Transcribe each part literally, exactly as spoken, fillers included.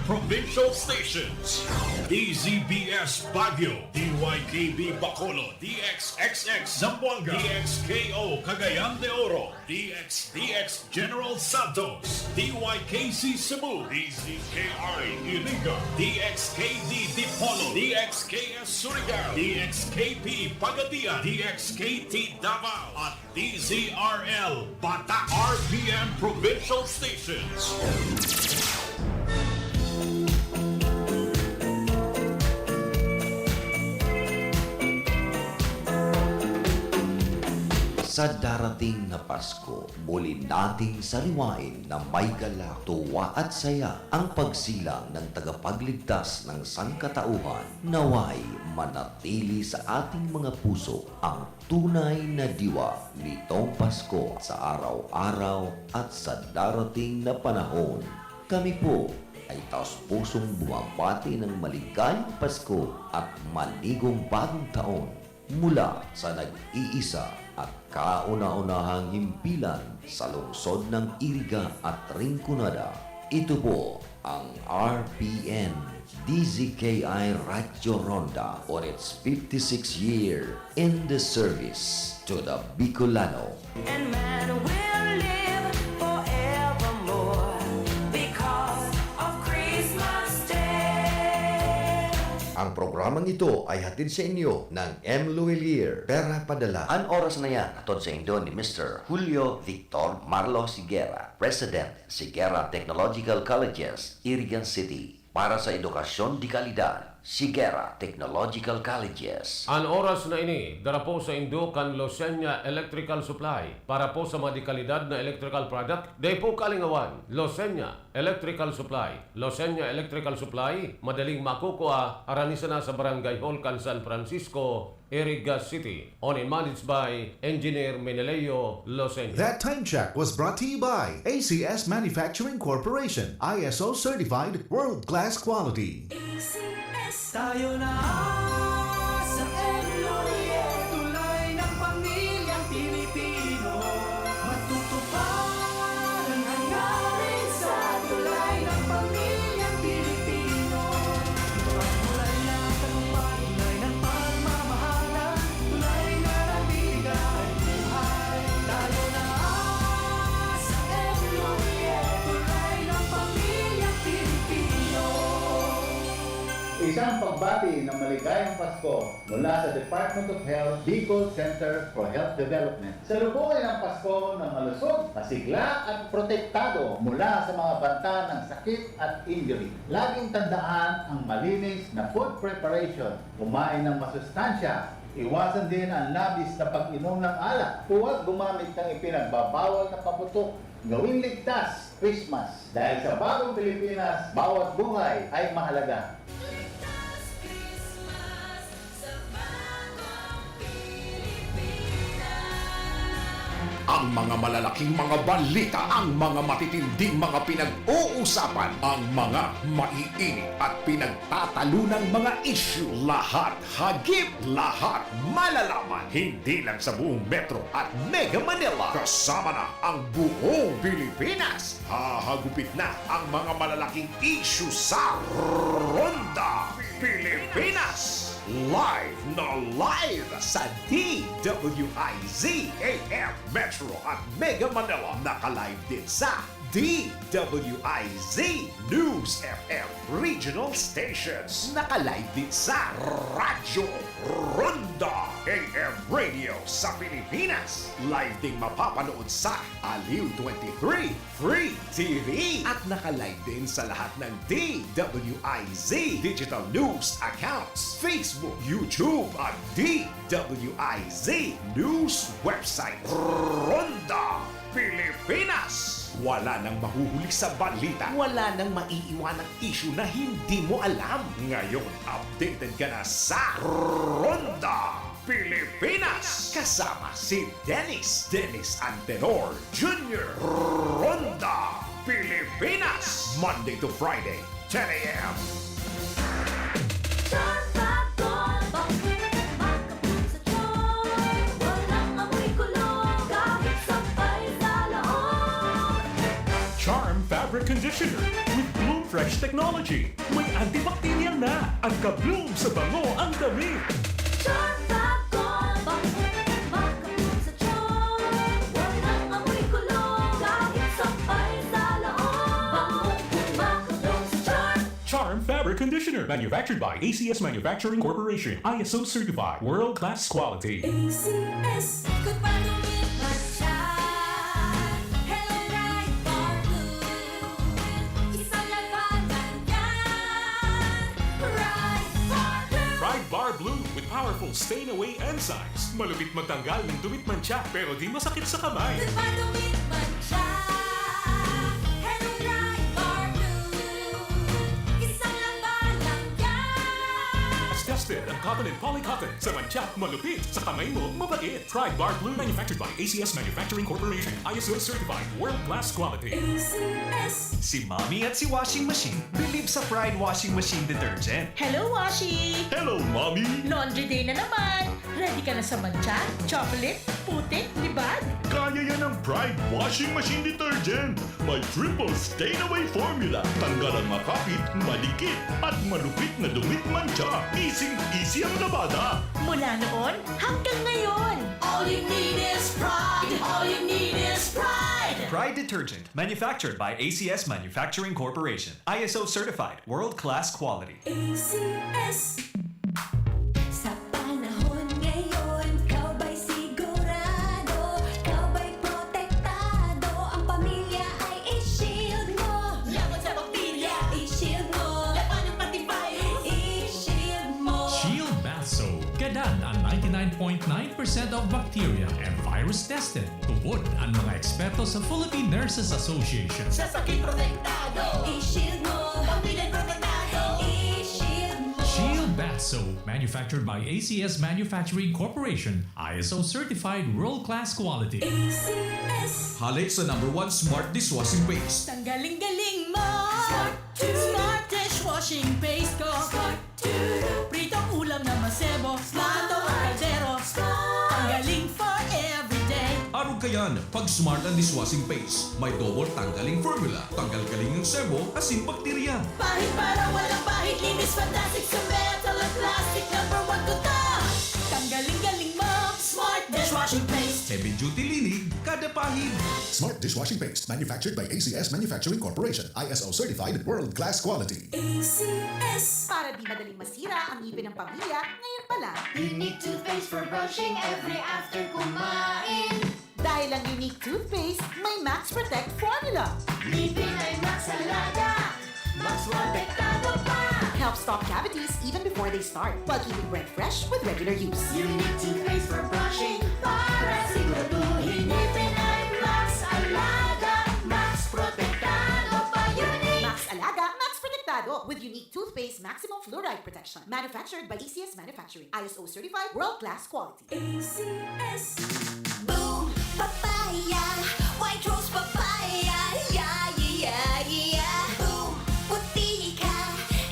Provincial Stations: D Z B S Baguio, D Y K B Bacolod, D X X X Zamboanga, D X K O Cagayan de Oro, D X D X General Santos, D Y K C Cebu, D Z K I Iriga, D X K D Dipolog, D X K S Surigao, D X K P Pagadian, D X K T Davao, at D Z R L Bata R P M Provincial Stations. Sa darating na Pasko, muli nating sariwain na may galak, tuwa at saya ang pagsilang ng tagapagligtas ng sangkatauhan. Nawa'y manatili sa ating mga puso ang tunay na diwa nitong Pasko sa araw-araw at sa darating na panahon. Kami po ay taos-pusong bumabati ng maligayang Pasko at maligong Bagong Taon mula sa nag-iisa at kauna-unahang himpilan sa lungsod ng Iriga at Rinconada. Ito po ang R P N D Z K I Radyo Ronda on its fifty-six year in the service to the Bicolano. And man will live forevermore because of Christmas Day. Ang programang ito ay hatid sa inyo ng M Luwilier, Pera Padala. An oras na yan, hatod sa indo ni Mister Julio Victor Marlo Sigera, President, Sigera Technological Colleges, Irigan City. Para sa edukasyon de kalidad, Sigera Technological Colleges. An oras na ini, dara po sa indo kan Losenya Electrical Supply. Para po sa mga de kalidad na electrical product, dai po kalingawan, Losenya Electrical Supply. Losenya Electrical Supply, madaling makukua, harani sana sa Barangay Hall kan San Francisco, Iriga City. Owned and managed by Engineer Meneleo Losenya. That time check was brought to you by A C S Manufacturing Corporation, I S O certified, world-class quality. A C S. Tayo na sa M L O E, tulay ng pamilyang Pilipino. Matutupad ang hangarin sa tulay ng pamilyang Pilipino. Tulay na tagumpay, tulay ng pagmamahalan, tulay na nagbibigay buhay. Tayo na sa M L O E, tulay ng pamilyang Pilipino. Isang pagbati ng maligayang Pasko mula sa Department of Health, Bicol Center for Health Development. Salubungin ang Pasko na malusog, masigla at protektado mula sa mga banta ng sakit at injury. Laging tandaan ang malinis na food preparation. Kumain ng masustansya. Iwasan din ang labis na pag-inom ng alak. Huwag gumamit ng ipinagbabawal na paputok. Gawing ligtas, Christmas. Dahil sa bagong Pilipinas, bawat buhay ay mahalaga. Ligtas Christmas sa bagong Pilipinas. Ang mga malalaking mga balita, ang mga matitinding mga pinag-uusapan, ang mga maiinit at pinagtatalunang mga issue, lahat hagip, lahat malalaman, hindi lang sa buong Metro at Mega Manila. Kasama na ang buong Pilipinas. Hahagupit na ang mga malalaking issue sa Ronda Pilipinas. Live na live sa D W I Z A M Metro at Mega Manila. Naka-live din sa D W I Z News F M Regional Stations. Naka-live din sa Radyo Ronda A M Radio sa Pilipinas. Live ding mapapanood sa Aliw twenty-three Free T V. At naka-live din sa lahat ng D W I Z digital news accounts, Facebook, YouTube, at D W I Z News website. Ronda Pilipinas. Wala nang mahuhuli sa balita. Wala nang maiiwanang issue na hindi mo alam. Ngayon, updated ka na sa Ronda Pilipinas. Kasama si Dennis, Dennis Antenor Junior. Ronda Pilipinas. Monday to Friday, ten A M. Charm Fab Gold, bakit makapul sa Charm? Walang amoy kulog, kahit sampay sa loob. Charm Fabric Conditioner with Bloom Fresh technology. May antibacterial na. Ang ka-bloom sa bango ang damit. Charm Fab Gold. Bango, makabloom sa charm. Walang amoy kulong. Kahit sampay sa loob. Bango, makabloom sa charm. Charm Fabric Conditioner. Manufactured by A C S Manufacturing Corporation. I S O certified. World class quality. A C S. Goodbye to me, Pride Bar Blue. Isang labanan yan. Pride Bar Blue. Pride Bar Blue with powerful stain away enzymes. Malupit magtanggal ng dumi't mantsa, pero di masakit sa kamay. Goodbye to me, mantsa. Hello, Pride Bar Blue. Isang labanan yan. Tested ang cotton and polycotton. Sa mantsa, malupit. Sa kamay mo, mabait. Pride Bar Blue, manufactured by A C S Manufacturing Corporation. I S O certified, world class quality. A C S. Si Mommy at si Washing Machine believe sa Pride Washing Machine Detergent. Hello, Washi! Hello, Mommy! Laundry day na naman! Ready ka na sa mantsa, chocolate, putik, libag? Kaya yan ang Pride Washing Machine Detergent! May triple stain away formula. Tanggal ang makapit, madikit, at malupit na dumi't mantsa. Easy-easy ang labada. Mula noon hanggang ngayon. All you need is Pride. All you need is Pride. Pride Detergent, manufactured by A C S Manufacturing Corporation. I S O certified, world-class quality. A C S. Sa panahon ngayon, ikaw ba'y sigurado? Ikaw ba'y protektado? Ang pamilya ay i-shield mo. Laban sa bakterya, i-shield mo. Labanan pati virus, i-shield mo. Shield Bath Soap. Gadan ang ninety-nine point nine percent of bacteria and virus tested. Tubod ang mga eksperto sa Philippine Nurses Association. Sa sakit protektado, i-shield mo. Pamilya protektado, i-shield mo. Shield Bath Soap, manufactured by A C S Manufacturing Corporation, I S O certified world-class quality. A C S. Hale sa number one smart dishwashing paste. Tanggaling-galing mo! Smart! Smart dishwashing paste ko! Smart! Pritong ulam na masebo, plato o kaldero. Ang galing for everyday. Arog kayan, pag Smart ang dishwashing paste, may double tanggaling formula, tanggal galing ang sebo, asin bakterya. Pahid para walang pahid, linis fantastic sa metal at plastic, number one ko to. Tanggaling galing mo, Smart dishwashing paste. Heavy duty linig, kada pahid. Smart dishwashing paste, manufactured by A C S Manufacturing Corporation, I S O certified, world class quality. A C S. Para di madaling masira ang ngipin ng pamilya, ngayon pa lang. Unique toothpaste for brushing every after kumain. Dahil ang Unique Toothpaste may Max Protect Formula. Ngipin ay Max Alaga, Max Protektado pa. Helps stop cavities even before they start, while keeping breath fresh with regular use. Unique Toothpaste for brushing, para siguraduhin ngipin ay Max Alaga, Max Protektado pa. Unique! Max Alaga, Max Protektado, with Unique Toothpaste Maximum Fluoride Protection. Manufactured by A C S Manufacturing. I S O certified, world-class quality. A C S. Boom! Papaya! White Rose Papaya! Yeah, yeah, yeah, yeah! Boom! Puti ka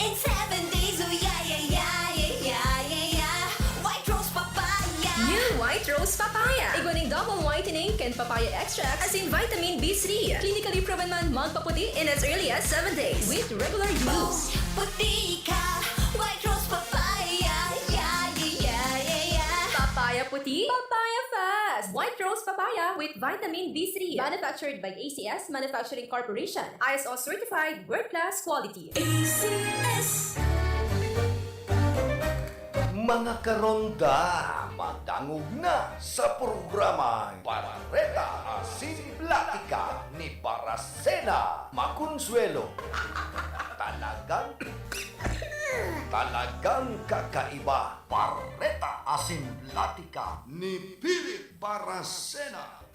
in seven days! Oh, yeah, yeah, yeah, yeah, yeah, yeah! White Rose Papaya! New White Rose Papaya! Igwa nin double whitening kan papaya extract asin vitamin B three. Clinically proven man magpaputi in as early as seven days with regular use. Boom! Puti ka! White Rose Papaya! Yeah, yeah, yeah, yeah, yeah! Papaya puti, papaya fast! White Rose Papaya with vitamin B three. Manufactured by A C S Manufacturing Corporation. I S O certified, world-class quality. A C S. Mga karonda, madangog na sa programang Bareta asin Platika ni Barasena Maconsuelo. Talagang, talagang kakaiba. Bareta asin Platika ni Philip Barasena.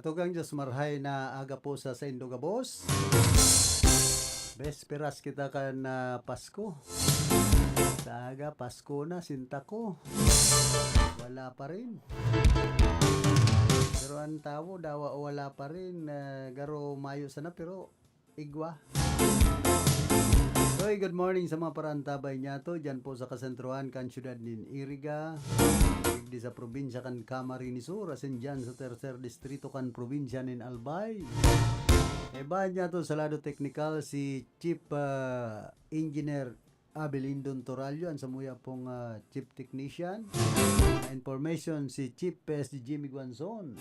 Tugang Diyos, marhay na aga po sa saindo gabos. Besperas kita kan, ah, Pasko. Sa aga, Pasko na, sinta ko. Wala pa rin. Pero ang tawo, dawa wala pa rin. Ah, garo mayo sana, pero igwa. Hoy, good morning sa mga paraantabay niyato, dyan po sa kasentrohan kan siyudad nin Iriga, digdi sa probinsya kan Camarines Sur, asin dyan sa tercer distrito kan probinsya nin Albay. Iba niyato sa lado teknikal si Chief, ah, Engineer Abelindon Torallo, an samuya pong, ah, Chief Technician. Information si Chief P S D Jimmy Guanzon.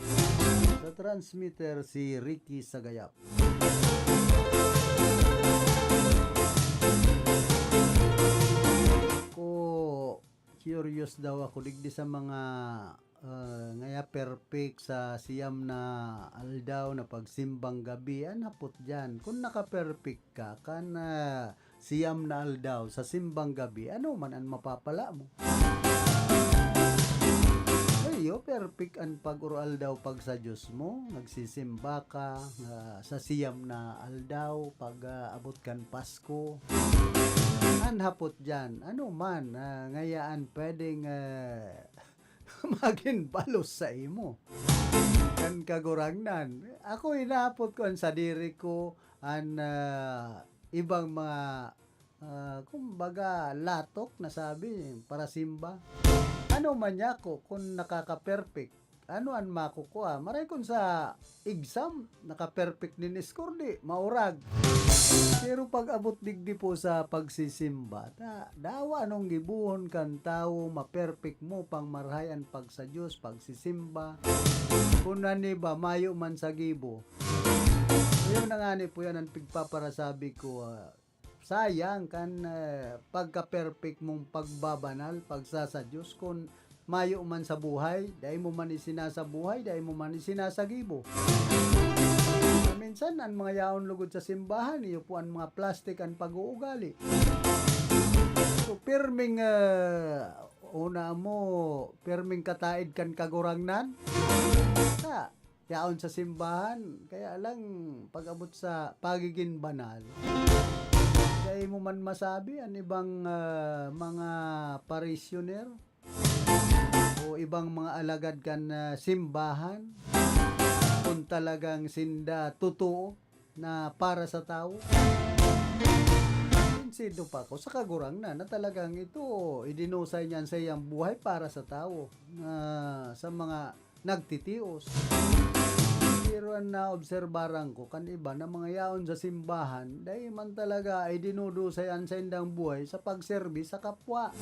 Sa transmitter si Ricky Sagayap. Ako, curious daw ako digdi sa mga, ah, ngaya perfect sa siyam na aldaw na pagsimbang gabi. An hapot diyan, kun naka-perfect ka kan, ah, siyam na aldaw sa simbang gabi, ano man an mapapala mo? Iyo, perfect an pag-oroaldaw pag sa Diyos mo, nagsisimba ka, ah, sa siyam na aldaw pag, ah, abot kan Pasko. An hapot diyan, ano man, ah, ngayaan pwedeng, ah, magin balos sa imo kan Kagurangnan. Ako, hinahapot ko an sadiri ko, an, ah, ibang mga, ah, kumbaga, latok na sabi, parasimba. Ano man niya ako kun nakaka-perfect? Ano an makukua? Maray kun sa exam, naka-perfect nin score, di, maurag. Pero pag abot digdi po sa pagsisimba, ta, dawa anong gibohon kan tawo, ma-perfect mo, pang marhay an pag sa Diyos, pagsisimba. Kun an iba, mayo man sa gibo. Yun na ngani po yan ang pigpaparasabi ko, ah, sayang kan, eh, pagka-perfect mong pagbabanal, pagsasadyos, kun mayo man sa buhay, dai mo man isinasabuhay, dai mo man isinasagibo. Minsan, an mga yaon lugod sa simbahan, iyo po an mga plastik an pag-uugali. So, pirming, eh, una mo, pirming kataed kan Kagurangnan. Sa, yaon sa simbahan, kaya lang pag-abot sa pagiging banal, dai mo man masabi an ibang, ah, mga parishioner o ibang mga alagad kan, ah, simbahan, kung talagang sinda totoo na para sa tawo. Sido pa ako sa Kagurangnan na talagang ito, idinusay niya an saiyang buhay para sa tawo, na sa mga nagtitios. Pero an naobserbaran ko kan iba na mga yaon sa simbahan, dai man talaga idinudusay an saindang buhay sa pagserbi sa kapwa.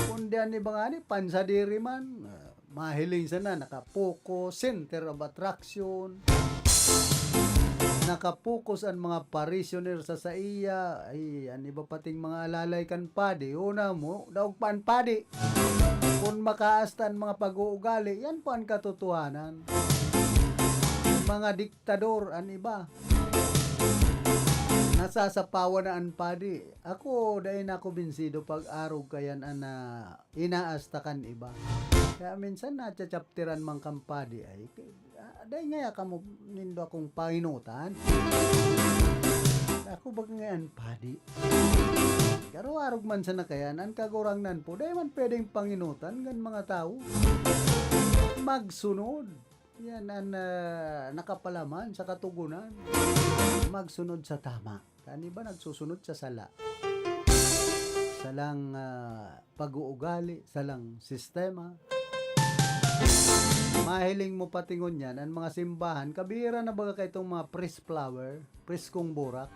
Kundi an iba ngani, pansadiri man, ah, mahiling sana, naka-focus, center of attraction. Naka-focus an mga parishioner sa saiya. Ay, an iba pating mga alalay kan padi, una mo, daog pa an padi. Kun makaasta an mga pag-uugali, yan po an katotohanan. Mga diktador an iba. Nasasapawan na an padi. Ako, dai na ako binsido pag arog kayan an, ah, inaasta kan iba. Kaya minsan, nacha-chapteran man kan padi ay, ah, dai ngaya kamo nindo akong panginutan. Ako ba ngayan padi? Garo arog man sana kayan, an Kagurangnan po, dai man pwedeng panginutan kan mga tawo. Magsunod. Yan an, ah, nakapalaman sa Katogonan. Magsunod sa tama. Kan iba nagsusunod sa sala. Salang, ah, pag-uugali, salang sistema. Mahiling mo pati ngunyan, an mga simbahan, kabihira na baga kaitong mga fresh flower, preskong burak,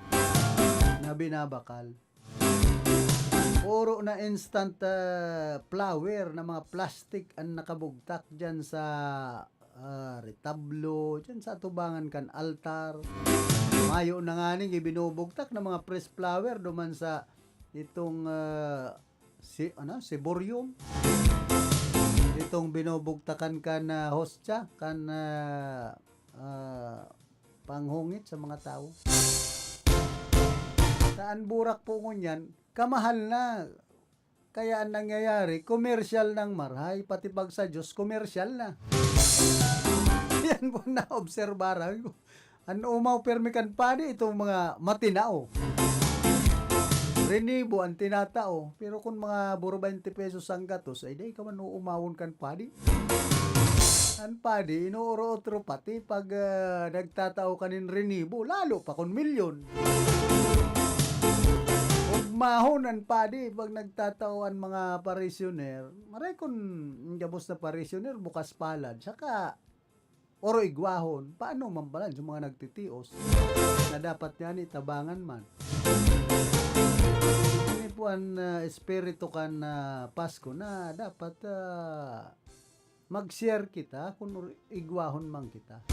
na binabakal. Puro na instant, ah, flower na mga plastic an nakabugtak diyan sa, ah, retablo, diyan sa atubangan kan altar. Mayo na nganing ibinubugtak na mga fresh flower duman sa itong, ah, si, ano, ciborium. Itong binubugtakan kan, ah, hostya, kan, ah, ah, panghungit sa mga tawo. Sa an burak po ngunyan, kamahal na. Kaya an nangyayari, komersyal nang marhay, pati pag sa Diyos, komersyal na. Yan po naobserbaran ko. An umaw pirmi kan padi, itong mga matinao. Renibo an tinatao. Pero kung mga buro baynte pesos ang gatos, ay dai ka man uumawon kan padi. An padi, inuuro-utro pati pag, ah, nagtatao ka nin renibo, lalo pa kung milyon. Ugmahon an padi pag nagtatao an mga parishioner. Maray kun gabos na parishioner, bukas palad. Saka, oro igwahon, paano man pala sa mga nagtitios na dapat ngani tabangan man? Ini po an, ah, espiritu kan, ah, Pasko na dapat, ah, mag-share kita kun or-, igwahon man kita.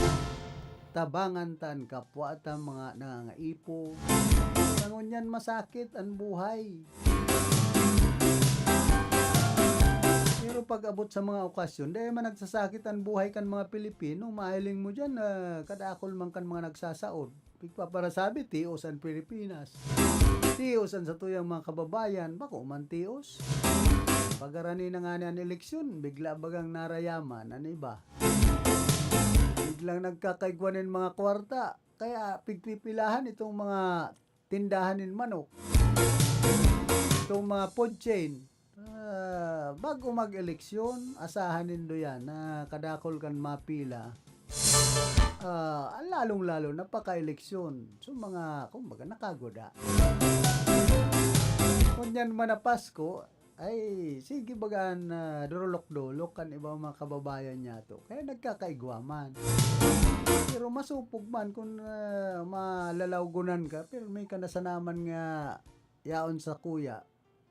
Tabangan ta an kapwa ta mga nangangaipo. Sa ngunyan masakit an buhay. Pero pag-abot sa mga okasyon, dai man nagsasakit an buhay kan mga Pilipino. Mahiling mo diyan, ah, kadakol man kan mga nagsasaod. Pigpaparasabi, tios an Pilipinas. Tios an satuyang mga kababayan, bako man tios. Pagharani na ngani an eleksyon, bigla bagang narayaman an iba. Biglang nagkakaigwa nin mga kwarta, kaya pigpipilahan itong mga tindahan nin manok, itong mga food chain. Ah, bago mag-eleksyon, asahan nindo yan na kadakol kan mapila. Ah, lalong-lalo na pagka-eleksyon. So, mga, kumbaga, nakaguda. Ngunyan man na Pasko, ay, sige baga an, ah, durulok-dolok kan ibang mga kababayan niyato. Kaya nagkakaigwa man. Pero masupog man kun, ah, malalawgonan ka, pero may ka na sana man nga yaon sa kuya.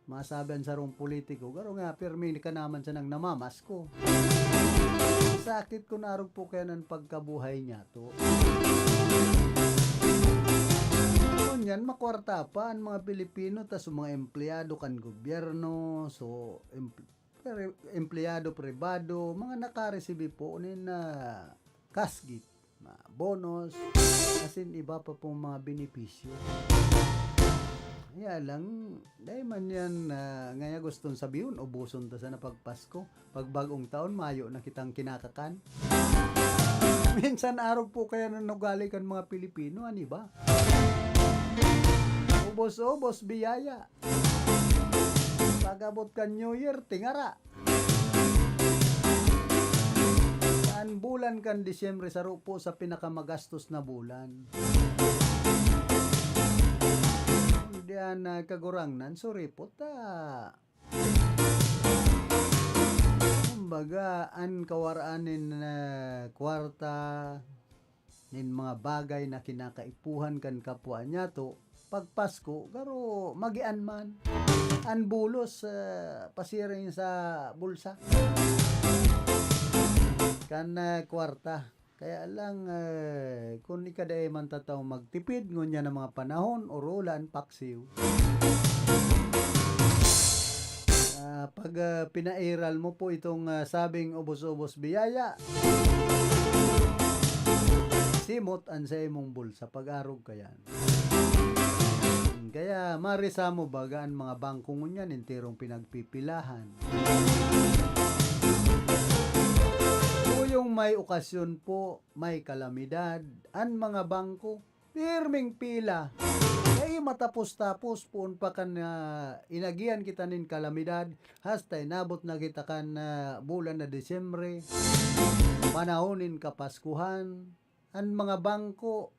Masabi an sarong politiko, garo nga, pirmi ka naman sanang namamasko. Sakit kun arog po kaya an pagkabuhay niyato. Ngunyan, makwarta pa an mga Pilipino, tas mga empleyado kan gobyerno, so, em-, pero empleyado pribado, mga nakaresibi po nin, ah, cash gift, mga bonus, asin iba pa pong mga benepisyo. Kaya lang, dai man yan, ah, ngaya gustong sabihon, ubuson ta sana pag Pasko. Pag bagong taon, mayo na kitang kinakakan. Minsan arog po kaya an ugali kan mga Pilipino, an iba. Ubos-ubos, biyaya. Pag-abot kan New Year, tingara. An bulan kan Disyembre, saro po sa pinakamagastos na bulan. Diyan, ah, Kagurangnan, suripot ta. Kumbaga, an kawaraan nin, ah, kwarta, nin mga bagay na kinakaipuhan kan kapwa niyato, pag Pasko, garo magian man. An bulos, ah, pasiring sa bulsa kan, ah, kwarta. Kaya lang, eh, kun ika dai man tataw magtipid, ngunyan na mga panahon, orola an paksiw. Ah, pag, ah, pinairal mo po itong, ah, sabing ubos-ubos biyaya, simot an sa imong bulsa, pag-arog ka yan. Kaya marisa mo baga an mga bangko ngunyan enterong pinagpipilahan. Tuyong may okasyon po, may kalamidad, an mga bangko, pirming pila. Dai matapos-tapos, poon pa kan, ah, inagihan kita nin kalamidad, hasta inabot na kita kan, ah, bulan na Disyembre, panahon nin Kapaskuhan. An mga bangko,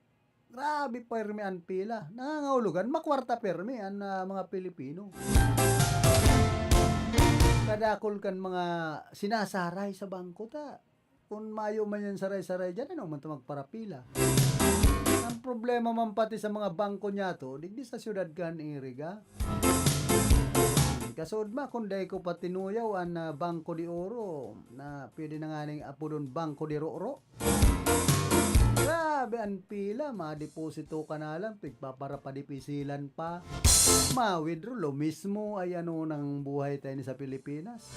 grabe pirmi an pila. Nangangahulugan, makwarta pirmi an, ah, mga Pilipino. Kadakol kan mga sinasaray sa bangko ta. Kun mayo man yan saray-saray diyan, ano man ta magparapila? Ang problema man pati sa mga bangko niyato, digdi sa syudad kan Iriga. Kasod ma, kun dai ko pa tinuyaw an, ah, Banco de Oro, na pwede na nganing apodon Banco de Roro. Grabe an pila, madeposito ka na lang, pigpaparapadipisilan pa. Ma-withdraw, lo mismo, ay ano nang buhay tayo ni sa Pilipinas.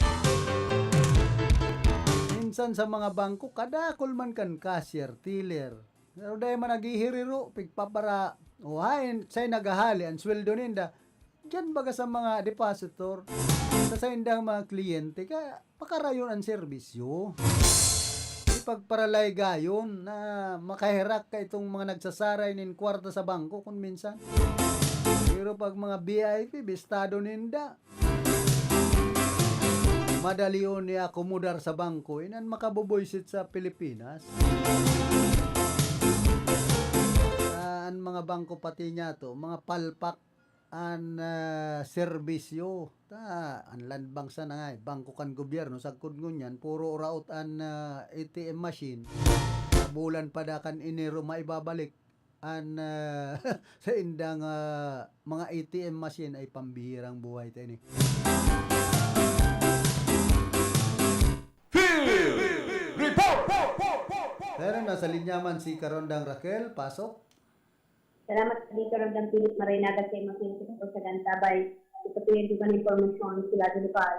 Minsan sa mga bangko, kadakol man kan cashier, teller. Pero dai man naghihiriro, pigpapara-, o hain, sa'y naghahali, an sweldo ninda, diyan baga sa mga depositor, sa saindang mga kliyente, kaya pakarayon an serbisyo. Di pagparalay gayon na makaherak ka itong mga nagsasaray nin kwarta sa bangko kun minsan. Pero pag mga V I P, bistado ninda. Madalion ni akomodar sa bangko, inan makabuboysit sa Pilipinas. Ah, an mga bangko pati niya to, mga palpak an, ah, serbisyo. Ta, an land bank sana nga, eh, bangko kan gobyerno, sagkod ngunyan, puro raot an, ah, A T M machine. Sa bulan pa da kan Enero maibabalik an, ah, saindang, ah, mga A T M machine ay pambihirang buhay ta ini. Field Report! Pero nasa linya man si Karondang Raquel, pasok. Salamat sa dito, Ramdam Philip Marinaga, sa imong sa Gantabay. Ito po yung dugang impormasyon sa Lado Lokal.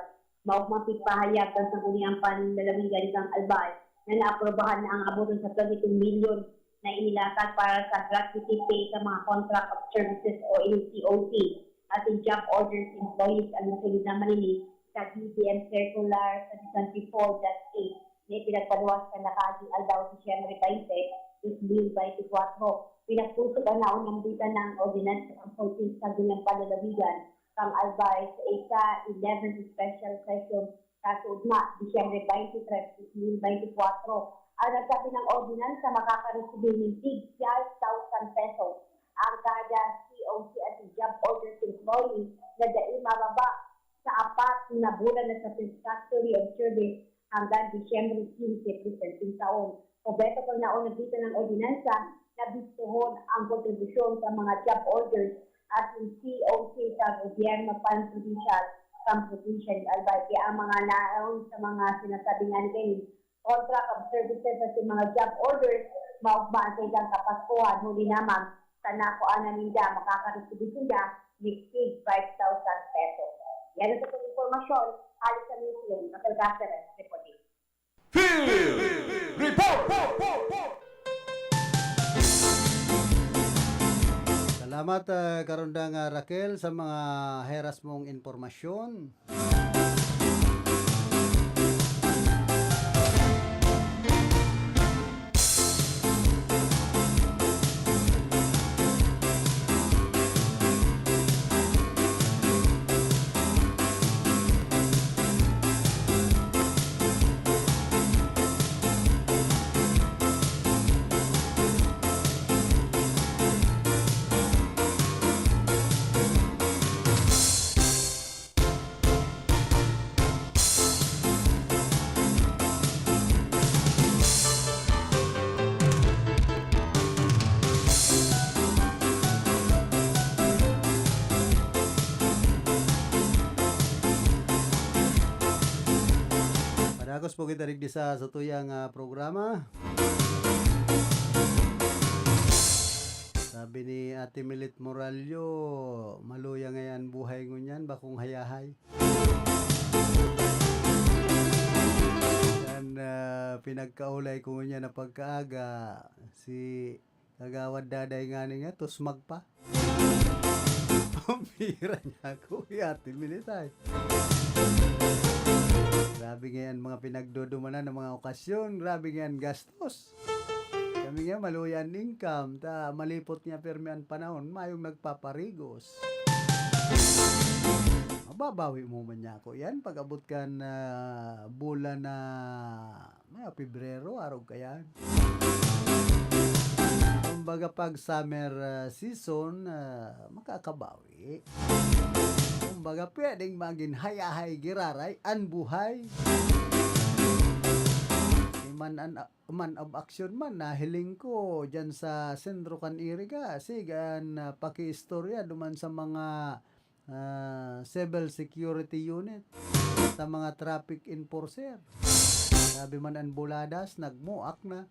Maugmang pigpahayag kan Sangguniang Panlalawigan kang Albay na naaprubahan na ang abot sa twenty-two milyon na inilatag para sa gratuity pay sa mga contract of services o C O C at in job orders employees ang nasunod naman ini sa D B M Circular twenty twenty-four dash eight na ipinagpaluwas kan nakaaging aldaw, Disyembre twenty, dos mil bente kwatro. Pinagpusog ang naunang bitan ng ordinansa ang fourteenth Sangguniang Panlalawigan kang Albay sa ika-eleventh Special Session sa Sugma, Disyembre twenty-three, dos mil bente kwatro. Ang nagsabi ng ordinansa makakaresibir nin tig five thousand pesos ang kada C O C at job orders employee na dai mababa sa apat na bulan na satisfactory of service hanggang Disyembre quince presenteng taon. Kumpleto pag naunang bitan ng ordinansa na bistuhon ang kontribusyon sa mga job orders at yung C O C sa gobyerno pan-provincial kan probinsya ni Albay. Kaya ang mga naon sa mga sinasabi nga ni Kenny, contract of services at yung mga job orders, maugma ang kanilang kapaskuhan, huli naman sa nakuha na ninda, makakaresibir sinda ni tig five thousand pesos. Yan ang sa pag-impormasyon, alis sa newsroom, Rafael Caceres, reporting. Field Report! Salamat, ah, Karondang, ah, Raquel, sa mga heras mong impormasyon. Padagos po kita digdi sa satuyang, ah, programa. Sabi ni Ate Milet Morallo, "Maluya ngayan buhay ngunyan, bakong hayahay." Yan, ah, pinagkaulay ko ngunyan na pagkaaga, si Kagawad Daday ngani nga, tusmag pa. Pambira niya ako, Ate Milet ay. Grabe ngayan mga pinagdudumanan ng mga okasyon, grabe ngayan gastos. Kami nga, maluya an income, ta malipot nga pirmi an panahon, mayong nagpaparigos. Mababawi mo man niya ako yan, pag-abot kan, ah, bulan na, mga Pebrero, arog kayan. Kumbaga, pag summer, ah, season, ah, makakabawi. Kumbaga, pwedeng magin hayahay giraray an buhay. Di man an man of action man, nahiling ko diyan sa sentro kan Iriga, sigan, ah, pakiistorya duman sa mga, ah, civil security unit, sa mga traffic enforcer. Grabe man an buladas, nagmuak na.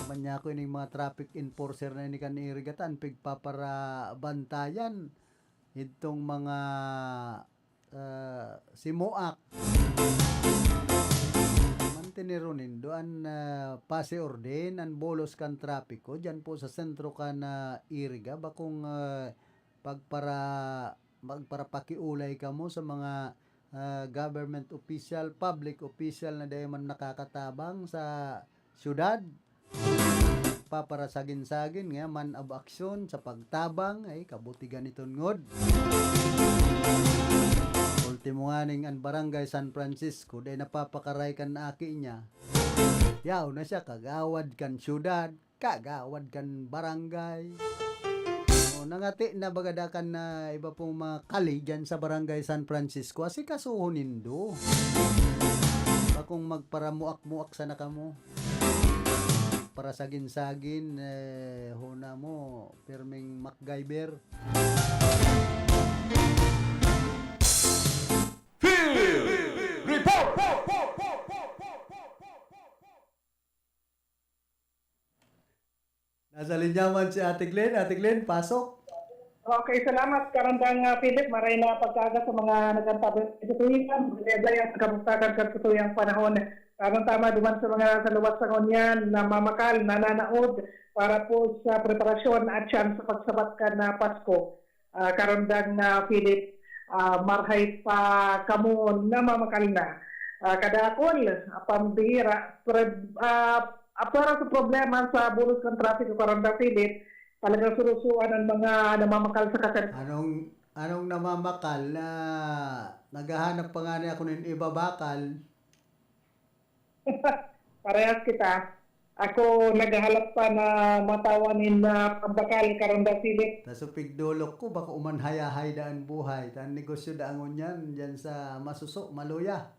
Manyako ining mga traffic enforcer na ini kan Iriga, ta an pigpaparabantayan itong mga, ah, simuak. Mantenero nindo an, ah, pase orden, an bolos kan trapiko diyan po sa sentro kan, ah, Iriga. Bakong, ah, pagpara-, magparapakiulay kamo sa mga, ah, government official, public official na dai man nakakatabang sa syudad. Paparasagin-sagin, ngayan man ab aksyon sa pagtabang, ay, kabutigan ni Tungod. Ultimo nganing an Barangay San Francisco, dai napapakaray kan aki niya. Yaon na siya, kagawad kan syudad, kagawad kan barangay. O, nangati na baga dakan na iba pong mga kali dyan sa Barangay San Francisco. Asikasuhon nindo. Bakong magparamuak-muak sana kamo. Parasagin-sagin, eh, huna mo, pirming MacGyver. Field Report! Nasa linya man si Ate Glenn. Ate Glenn, pasok. Okay, salamat, Karandang, ah, Philip. Maray na pagkaaga sa mga nag-antabay sa tuwingan. Magandang kamusta kan katutuyang panahon. Tamang-tama duman sa mga sa luwas sa ngunyan na mamakal, nananaod para po sa preparasyon at chance sa pagsabat kan, ah, Pasko. Ah, Karandang, ah, Philip, ah, marhay pa kamo namamakal na. Ah, kadakol, ah, pambihira, pre-, ah, ah, para sa problema sa bulos kan trapiko, Karandang Philip, talagang surusuan ang mga namamakal sa kasan- Anong, anong namamakal na naghahanap pa nga niya kung ibabakal? Parehas kita. Ako, naghahalap pa na matawan nin, ah, pambakal, Karandang Philip. Nasupig dolok ko, baka umanhayahay daan buhay. Tan negosyo daan ngunyan, dyan sa Masuso, Maluya.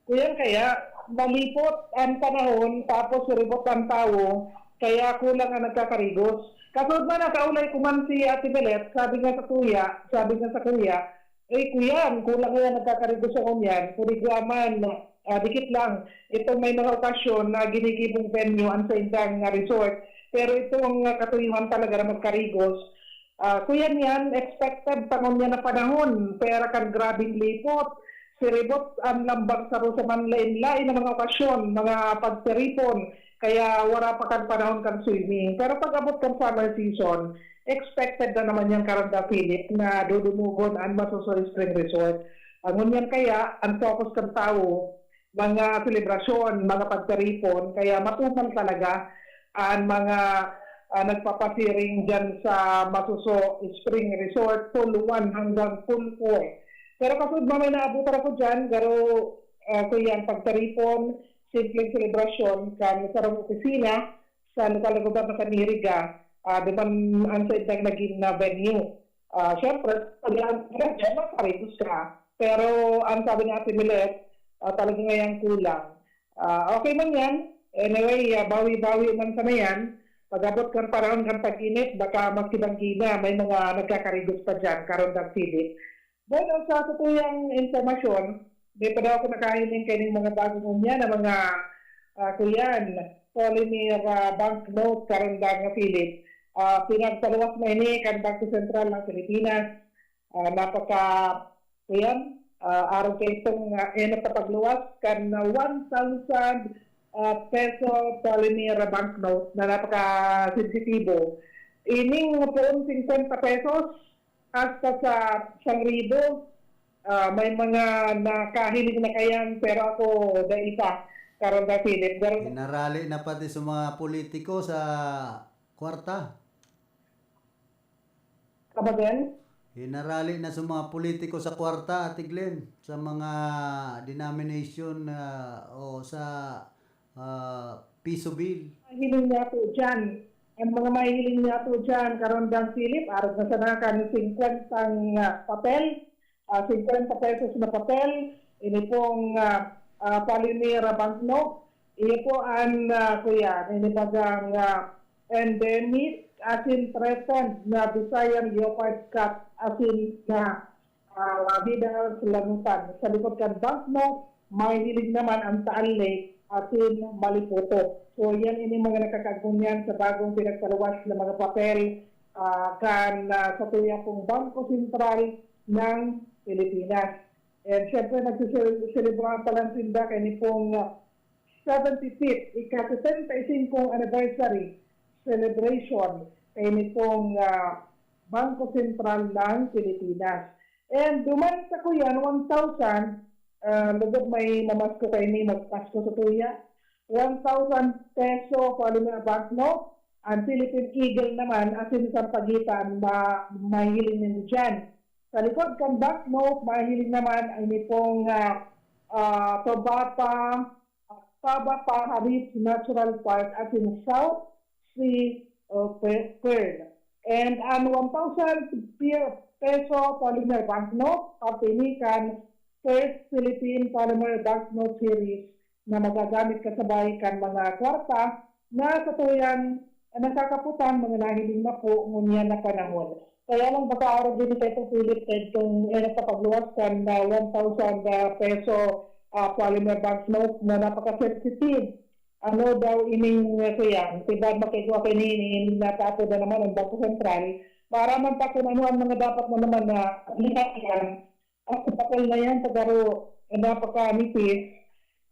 Kuyan kaya, malipot ang panahon, tapos ribot ang tawo, kaya kulang ang nagkakarigos. Kasunod man, nakaulay ko man si Ate Belet, sabi nga sa kuya, sabi nga sa kuya, "Ay, kuyan, kulang yan, nagkakarigos ako niyan. Kurigwa man, ah, dikit lang. Itong may mga okasyon na ginigibong venue ang sa indang, ah, resort. Pero itong, ah, katuyuhan talaga na magkarigos, ah, kuyan yan, expected pa ngunyan na panahon. Pero kan grabing lipot, siribot ang lambang sa sa manlain-lain na mga okasyon, mga pagtiripon. Kaya wala pa kan panahon kan swimming. Pero pag abot kan summer season, expected na naman yan, Karandang Philip, na dudumugon an Masuso Spring Resort. Ang ngunyan kaya, ang focus kan tawo, mga selebrasyon, mga pagtaripon, kaya matumal talaga an mga, ah, nagpapasiring dyan sa Masuso Spring Resort, Pool one hanggang Pool four. Pero kasunod, mamay naabutan ako dyan, garo, ah, kuyan, pagtaripon, simpleng selebrasyon kan sarong opisina, sa lokal na gobyerno kan Iriga, ah, duman an sa indang nagin na venue. Ah, syempre, pag ang makarigos ka. Pero ang sabi ni Ate Milet, ah, talaga ngayang kulang. Ah, okay man yan. Anyway, ah, bawi-bawi man sana yan. Pag-abot kan panahon kan tag-init, baka mas kibanggi na, may mga nagkakarigos pa dyan, Karandang Philip. Bueno, sa satuyang impormasyon, may pa daw ako nakahiling kaining mga bago ngunyan na mga, ah, kuyan, polymer, ah, banknote, Karandang Philip. Ah, pinagpaluwas na ini kan Bangko Sentral ng Pilipinas. Ah, napaka, kuyan, ah, arog kaitong, ah, enot na pagluwas kan, ah, one thousand, ah, peso polymer banknote na napaka-sensitibo. Ining poon singkwenta pesos, hasta sa isang ribo, ah, may mga nakahiling na kayan, pero ako, dai pa, Karandang Philip. Pero Hinarali na pati sa mga politiko sa kwarta. Come again? Hinarali na sa mga politiko sa kwarta, Ate Glenn, sa mga denomination, ah, o sa, ah, piso bill. Mahiling niya po dyan. Ang mga mahiling niya po dyan, Karandang Philip, arog na sana kan singkwentang, ah, papel, ah, singkwenta pesos na papel, ini pong, ah, ah, polymer banknote, iyo po an, ah, kuya, ini bagang, ah, endemic asin threatened na Visayan leopard cat asin na, ah, Vidal Lanutan. Sa likod kan banknote, mahihiling naman ang Taal Lake asin Malipoto. So, yan ini mga nakakagunyan sa bagong pinagpaluwas na mga papel, ah, kan, ah, sa tuya pong Bangko Sentral ng Pilipinas. And syempre, nagsiselebrahan pa lang sinda kay ni pong, ah, seventy-fifth, ika-setenta y cinco anniversary celebration kay ni pong, ah, Bangko Sentral ng Pilipinas. And duman sa kuyan, one thousand, ah, lugod may mamasko kaini, magpasko sa tuya. One thousand peso polymer banknote, ang Philippine Eagle naman, asin sa pagitan, ma-, mahiling nindo dyan. Sa likod kan banknote, mahiling naman ang nipong, ah, ah, Tobapa, Tobapa Harib Natural Park asin South Sea, uh, Pe-, Pearl. And ang one thousand pe-, peso polymer banknote, parte ini kan First Philippine Polymer Banknote Series na magagamit kasabay kan mga kwarta na sa tuyan nakakaputan mga nahiling na po ngunyan na panahon. Kaya lang baka arog din sa itong Philip Ted kung eh, sa pagluwas kan na one thousand ah, peso ah, polymer banknote na napaka-sensitive. Ano daw ining uh, kuya, diba makigwa kayo ni, ni, ni natato na naman ang Bangko Sentral, maaraman pa kung ano ang mga dapat na naman na linalihan. Ang papel na yan, tagaro, eh, napakanipis,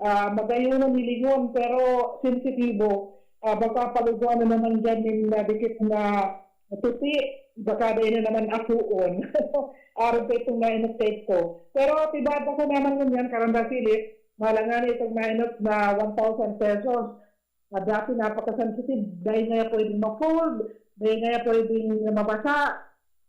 ah, magayon na nilingon, pero sensitibo. Ah, baka paluguan na naman dyan yung nadikit na tupi, baka dahil na naman akuon. Aron pa itong nainot sa ito. Pero tibad ako naman ngunyan, Karanda Philip, malangan itong nainot na one thousand pesos. Na dati napaka-sensitive, dahil nga pwedeng ma-fold, dahil nga pwedeng mabasa,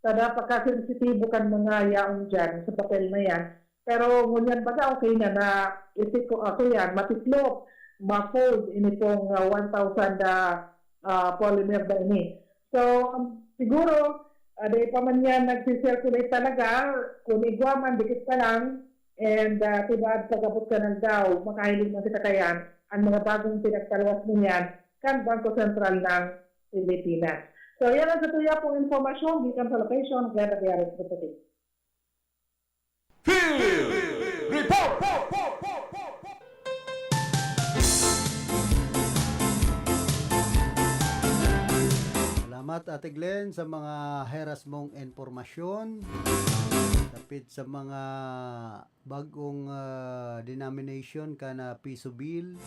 sa napaka-sensitibo kan mga yaon dyan sa papel na yan. Pero ngunyan baga okay na na itiko ako yan, matiklop, ma-fold, ini pong ah, one thousand ah, ah, polymer na ini. So, siguro, uh, dahil pa man yan nagsisirculate talaga, kung igwa man, dikit pa lang, and uh, tibad pag-abot ka ng daw, makahiling na kita kayan, ang mga bagong pinagtaluwas mo niyan, kan Bangko Sentral ng Pilipinas. So, yan ang sa tuya pong informasyon, gikan sa location, Glenda Gutierrez, Kapatid. Field Report! Salamat, Ate Glenn, sa mga heras mong impormasyon. Dapit sa mga bagong ah, denomination kan ah, piso bill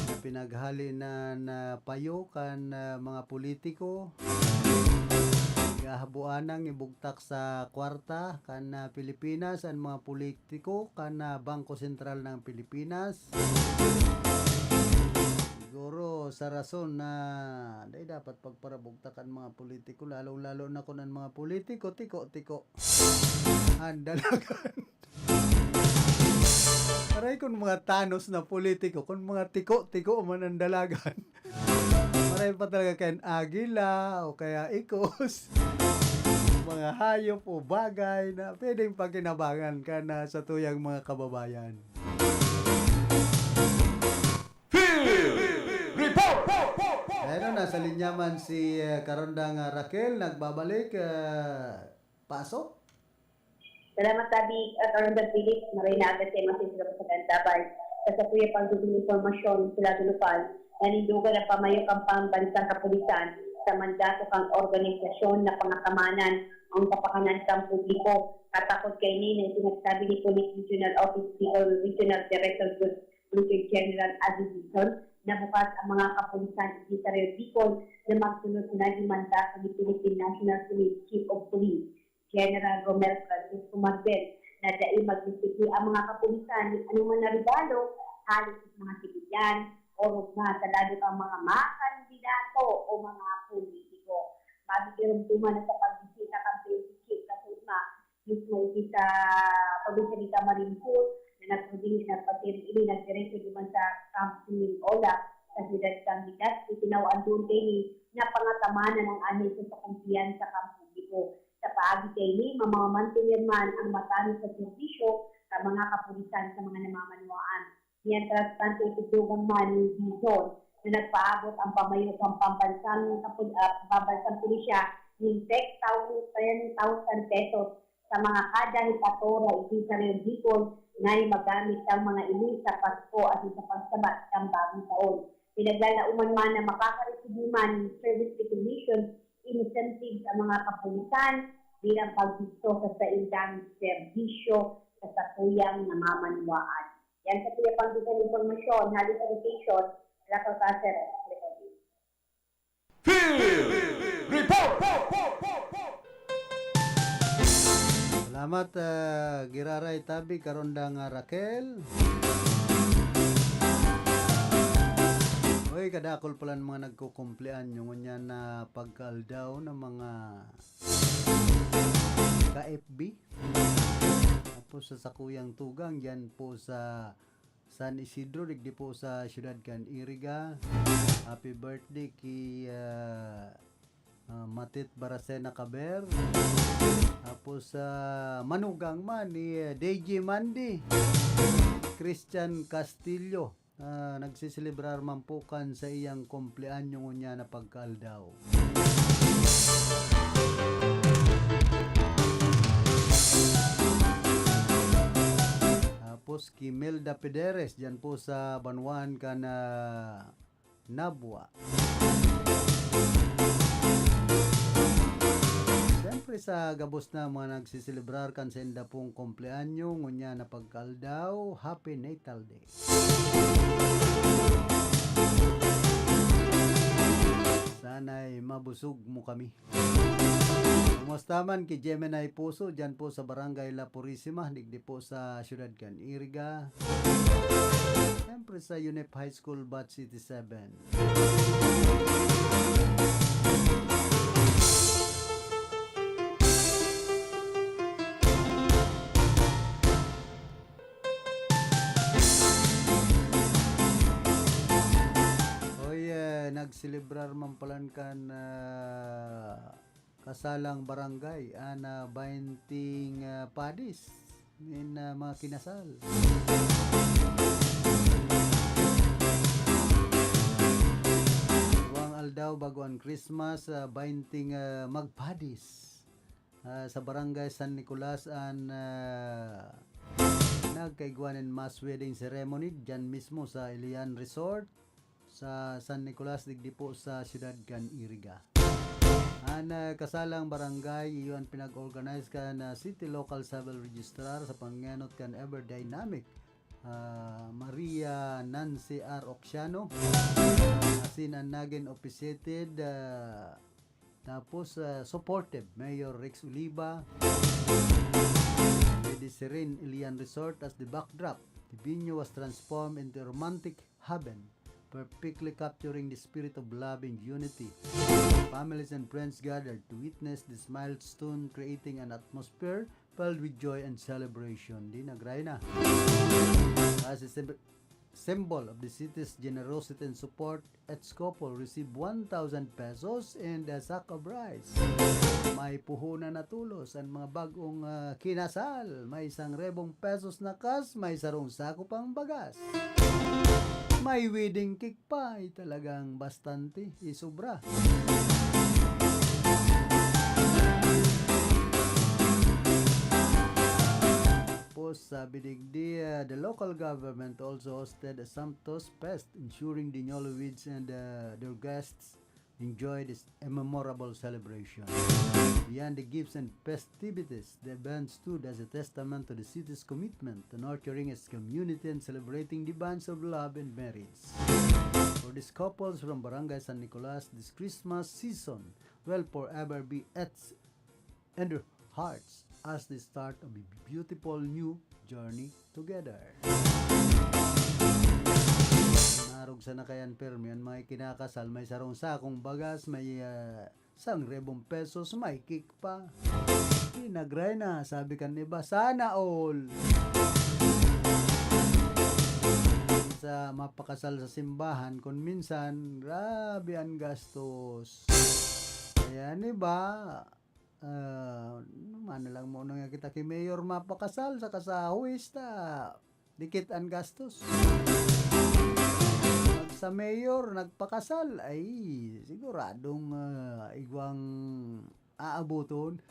na pinaghali na, na payo kan ah, mga politiko. Gahabuan ang ibugtak sa kwarta kan ah, Pilipinas ang mga politiko kan ah, Bangko Sentral ng Pilipinas. Siguro sa rason na dai dapat pagparabugtak ang mga politiko, lalong-lalo na kung ang mga politiko, tiko-tiko. Ang dalagan. Aray, kung mga tanos na politiko, kung mga tiko-tiko man ang dalagan. Maray pa talaga kan agila o kaya ikos. Mga hayop o bagay na pwedeng pakinabangan ka na sa tuyang mga kababayan. Field Report! Ayan o, nasa linya man si eh, Karondang ah, Raquel, nagbabalik. Eh, paso? Salamat, Tabi, at Aranda Philip, maray na agad sa mga sisira sa Gandaban. Sa sapuya pang dudong impormasyon, sila Dulupal, nanindugan ang pamayo kan pambansang kapulisan sa mandato kang organisasyon na pangatamanan ang kapakanan kan publiko. Katakot kaini na isinagsabi ni Police Regional Office Bicol Regional Director Brigadier General Adi Dizon na bukas ang mga kapulisan sa Rio Bicol na magsunod sa naging mandato ni Philippine National Police Chief of Police General Romel Francisco Marbel na dai magbibigay ang mga kapulisan ni anuman na regalo hali sa mga sibilyan o rugma sa lalo pang mga makandidato o mga politiko. Mabibirumduman na sa pagbisita kan P N P Chief sa Sugma, mismo iti sa probinsya ni Camarines Sur, na nagpuli, nagpasiri ini, nagdiretso duman sa Camp Simeon Ola sa siyudad kan Legazpi. Tinawaan doon kaini na pangatamanan ang ahensya sa kumpiyansa kan publiko. Sa paagi kaini, mamamantilir man ang matanos na serbisyo sa mga kapulisan sa mga namamanwaan. Mientras tanto, itugtugang man ni Dizon na nagpaabot ang pamayo kan pambansang, kapul-, ah, pambansang pulisya nin ten thousand pesos sa mga kada hikatora iti sa Rio Bicol na magamit kan mga ini sa Pasko at sa pagsabat kan Bagong Taon. Pinaglalauman man na makakaresibi man nin service recognition incentive sa mga kapulisan bilang pagbisto sa saindang serbisyo sa satuyang namamanwaan. Yan sa Kuya Panggitan Informasyon, hali sa location, Laco Caceres, Republic. Field Report! Salamat, ah, giraray tabi, karondang, ah, Raquel. Uy, kadakol pala ng mga nagkukumpleanyo ngunyan na pagkaaldaw ng mga ka-F B. Tapos sa sakuyang tugang, dyan po sa San Isidro, digdi po sa siyudad kan Iriga. Happy birthday ki, ah, ah, Matit Baracena Caber. Tapos, ah, manugang man ni, ah, D J Mandy. Christian Castillo, ah, nagsiselebrar man po kan sa iyang kumpleanyo ngunyan na pagkaaldaw. Tapos ki Melda Pederes, dyan po sa banwaan kan, ah, Nabua. Siyempre sa gabos na mga nagsiselebrar kan sainda pong kumpleanyo, ngunyan na pagkaaldaw, Happy Natal Day. Sana'y mabusog mo kami. Kumusta man ki Gemini Puso, dyan po sa Barangay La Purisima, digdi po sa siyudad kan Iriga. Siyempre sa UNEP High School Batch eighty-seven. Oy, eh, nagselebrar man palan kan, ah, kasalang barangay, an, ah, baynting, ah, padis nin, ah, mga kinasal. Duwang aldaw bago an Christmas, ah, baynting, ah, magpadis, ah, sa Barangay San Nicolas an, ah, nagkaigwa nin mass wedding ceremony diyan mismo sa Ilian Resort sa San Nicolas, digdi po sa siyudad kan Iriga. An, ah, kasalang barangay, iyo an pinag-organize kan, ah, City Local Civil Registrar sa pangenot kan ever dynamic, ah, Maria Nancy R. Oxiano, asin an nagin officiated, ah, tapos, ah, supportive, Mayor Rex Oliva, with the serene Ilian Resort as the backdrop. The venue was transformed into a romantic haven, perfectly capturing the spirit of love and unity. Families and friends gathered to witness this milestone, creating an atmosphere filled with joy and celebration. Di nagray na. As a symbol, symbol of the city's generosity and support, ex couple received one thousand pesos and a sack of rice. May puhunan na tulos an mga bagong, ah, kinasal. May isang rebong pesos na cash, may sarong sako pang bagas. May wedding cake pa, ay talagang bastante, isobra. Tapos, sabi digdi, ah, the local government also hosted a sumptuous feast, ensuring the newlyweds and, uh, their guests enjoyed a memorable celebration. Beyond the gifts and festivities, the event stood as a testament to the city's commitment to nurturing its community and celebrating the bonds of love and marriage. For these couples from Barangay San Nicolas, this Christmas season will forever be etched in their hearts as the start of a beautiful new journey together. Narog sana kayan, permi an mga kinakasal, may sarong sakong bagas, may, ah, sang rebong pesos, may cake pa. Di nagray na, sabi kan iba, "Sana all." Sa mapakasal sa simbahan, kun minsan, grabe an gastos. Kaya an iba, ah, ano man na lang mo na nga kita ki Mayor mapakasal, saka sa huwis ta, dikit an gastos. Pag sa Mayor nagpakasal, ay, siguradong, ah, igwang aaboton.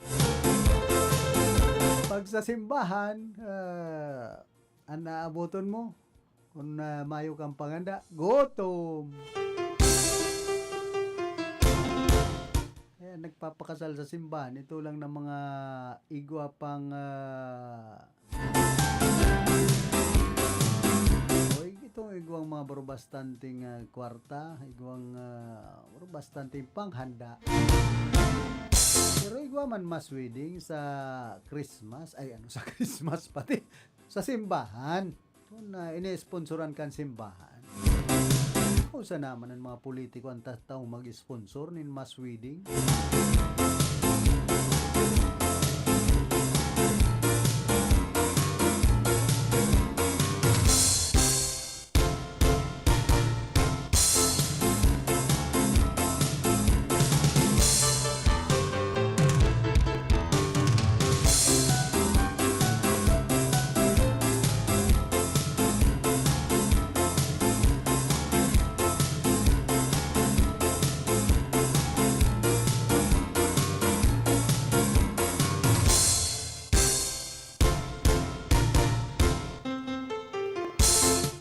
Pag sa simbahan, ah, an aaboton mo, kun, ah, mayo kang panghanda, gutom. Ayan, nagpapakasal sa simbahan, ito lang ng mga igwa pang, ah, o, itong igwang mga barobastanteng, ah, kwarta, igwang, ah, barobastanteng panghanda. Pero igwa man mass wedding sa Christmas, ay ano, sa Christmas pati, sa simbahan. Kung, ah, ini-sponsoran kan simbahan. Kung saan naman ang mga politiko ang ta-, taong mag-sponsor nin mass wedding?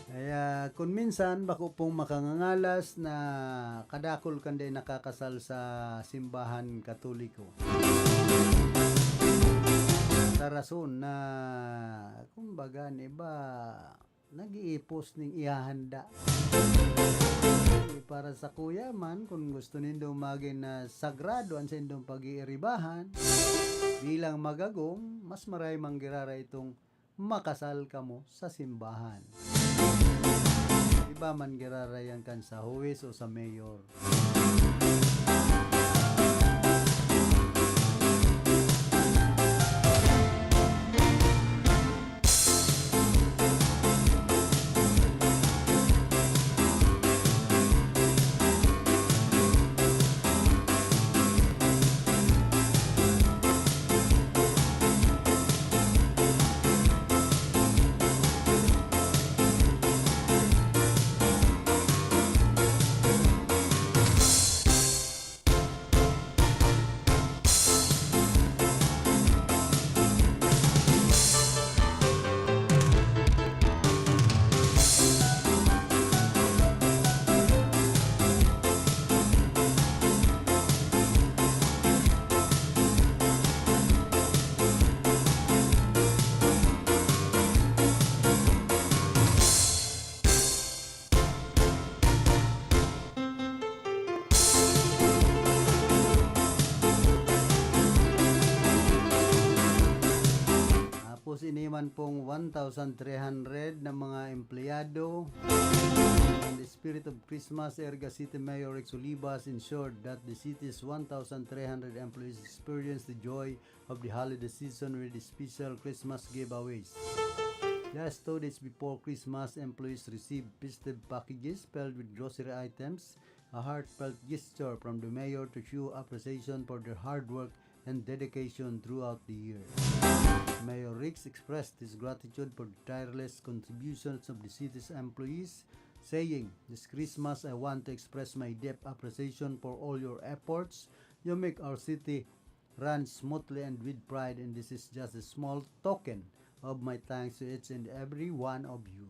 Kaya, kun minsan, bako pong makangangalas na kadakul kan dai nakakasal sa simbahan Katoliko. Sa rason na, kumbaga, an iba, nag-iipos ning ihahanda. Para sakuya man, kun gusto nindo magin, ah, sagrado an saindong pag-iiribahan, bilang magagom, mas maray manggirara itong makasal kamo sa simbahan. Iba man girarayan kan sa huwis o sa mayor. Tapos, ini man pong one thousand three hundred na mga empleyado. In the spirit of Christmas, Iriga City Mayor Rex Olivas ensured that the city's one thousand three hundred employees experienced the joy of the holiday season with special Christmas giveaways. Just two days before Christmas, employees received festive packages filled with grocery items, a heartfelt gesture from the mayor to show appreciation for their hard work and dedication throughout the year. Mayor Rex expressed his gratitude for the tireless contributions of the city's employees, saying, "This Christmas, I want to express my deep appreciation for all your efforts. You make our city run smoothly and with pride, and this is just a small token of my thanks to each and every one of you."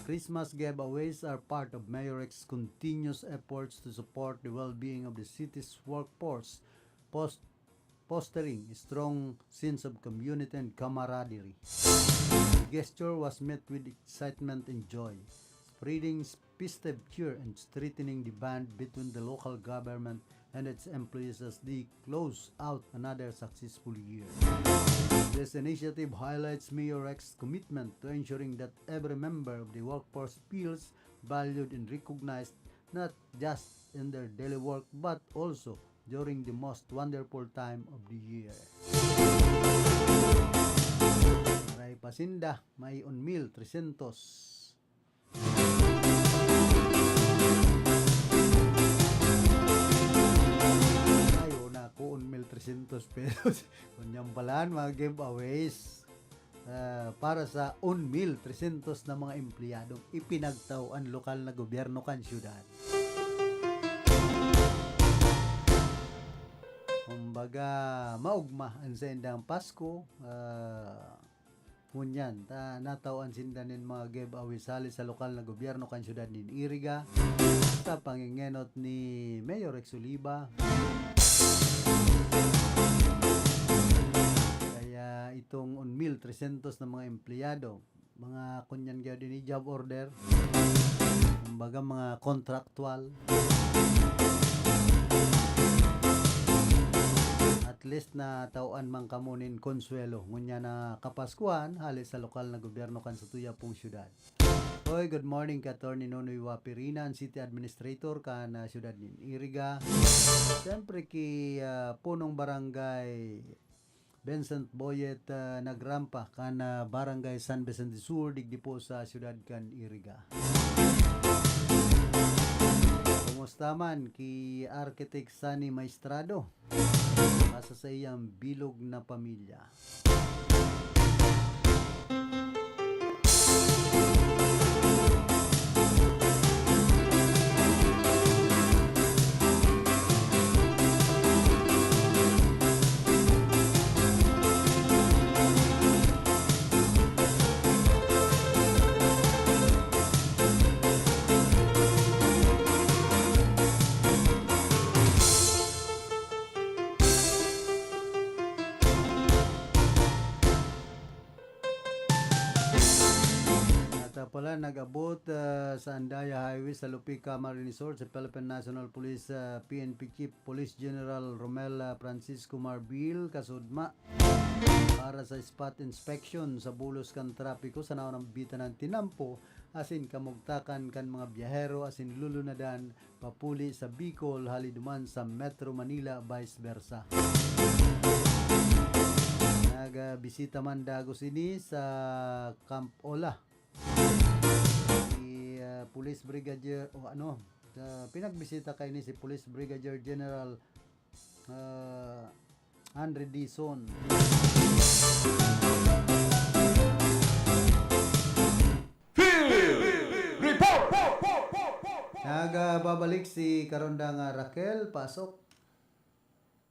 Christmas giveaways are part of Mayor Rex's continuous efforts to support the well-being of the city's workforce, pos-, fostering a strong sense of community and camaraderie. The gesture was met with excitement and joy, spreading festive cheer and strengthening the bond between the local government and its employees as they close out another successful year. This initiative highlights Mayor Rex's commitment to ensuring that every member of the workforce feels valued and recognized, not just in their daily work but also during the most wonderful time of the year. Aray pa sinda, may un mil trescientos. Ay, una ako, un mil trescientos pesos. Kunyan pala, mga giveaways, ah, para sa un mil trescientos na mga empleyadong ipinagtao an lokal na gobyerno kan syudad. Kumbaga, maugma an saindang Pasko, ah, ngunyan, ta-, natawan sinda nin mga giveaway sali sa lokal na gobyerno kan syudad nin Iriga, sa pangingenot ni Mayor Rex Oliva. Kaya itong un mil trescientos na mga empleyado, mga kunyan gyud ini job order, kumbaga mga contractual. least na tawan man kamo nin konsuwelo ngunyan na Kapaskuhan hale sa lokal na gobyerno kan satuyang pong syudad. Hoy, good morning ki Attorney Nonoy Wapirina, an City Administrator kan, ah, syudad nin Iriga. Siyempre ki, ah, Punong Barangay Vincent Boyet, ah, Nagrampa kan, ah, Barangay San Vicente Sur, digdi po sa syudad kan Iriga. Kumusta man ki Architect Sunny Maestrado? Basta sa iyang bilog na pamilya. At, ah, pala, nag-abot, ah, sa Andaya Highway sa Lupi, Camarines Sur, si Philippine National Police, ah, P N P Chief Police General Romel, ah, Francisco Marbil Kasudma para sa spot inspection sa bulos kan trapiko sa naunang bitanan tinampo asin kamugtakan kan mga biyahero asin lulunadan papuli sa Bicol hali duman sa Metro Manila, vice versa. Nagbisita man dagos ini sa Camp Ola si, ah, Police Brigadier, o ano, ah, pinagbisita kaini si Police Brigadier General, ah, Henry Dizon. Field Report! Nagbabalik si Karondang, ah, Raquel. Pasok.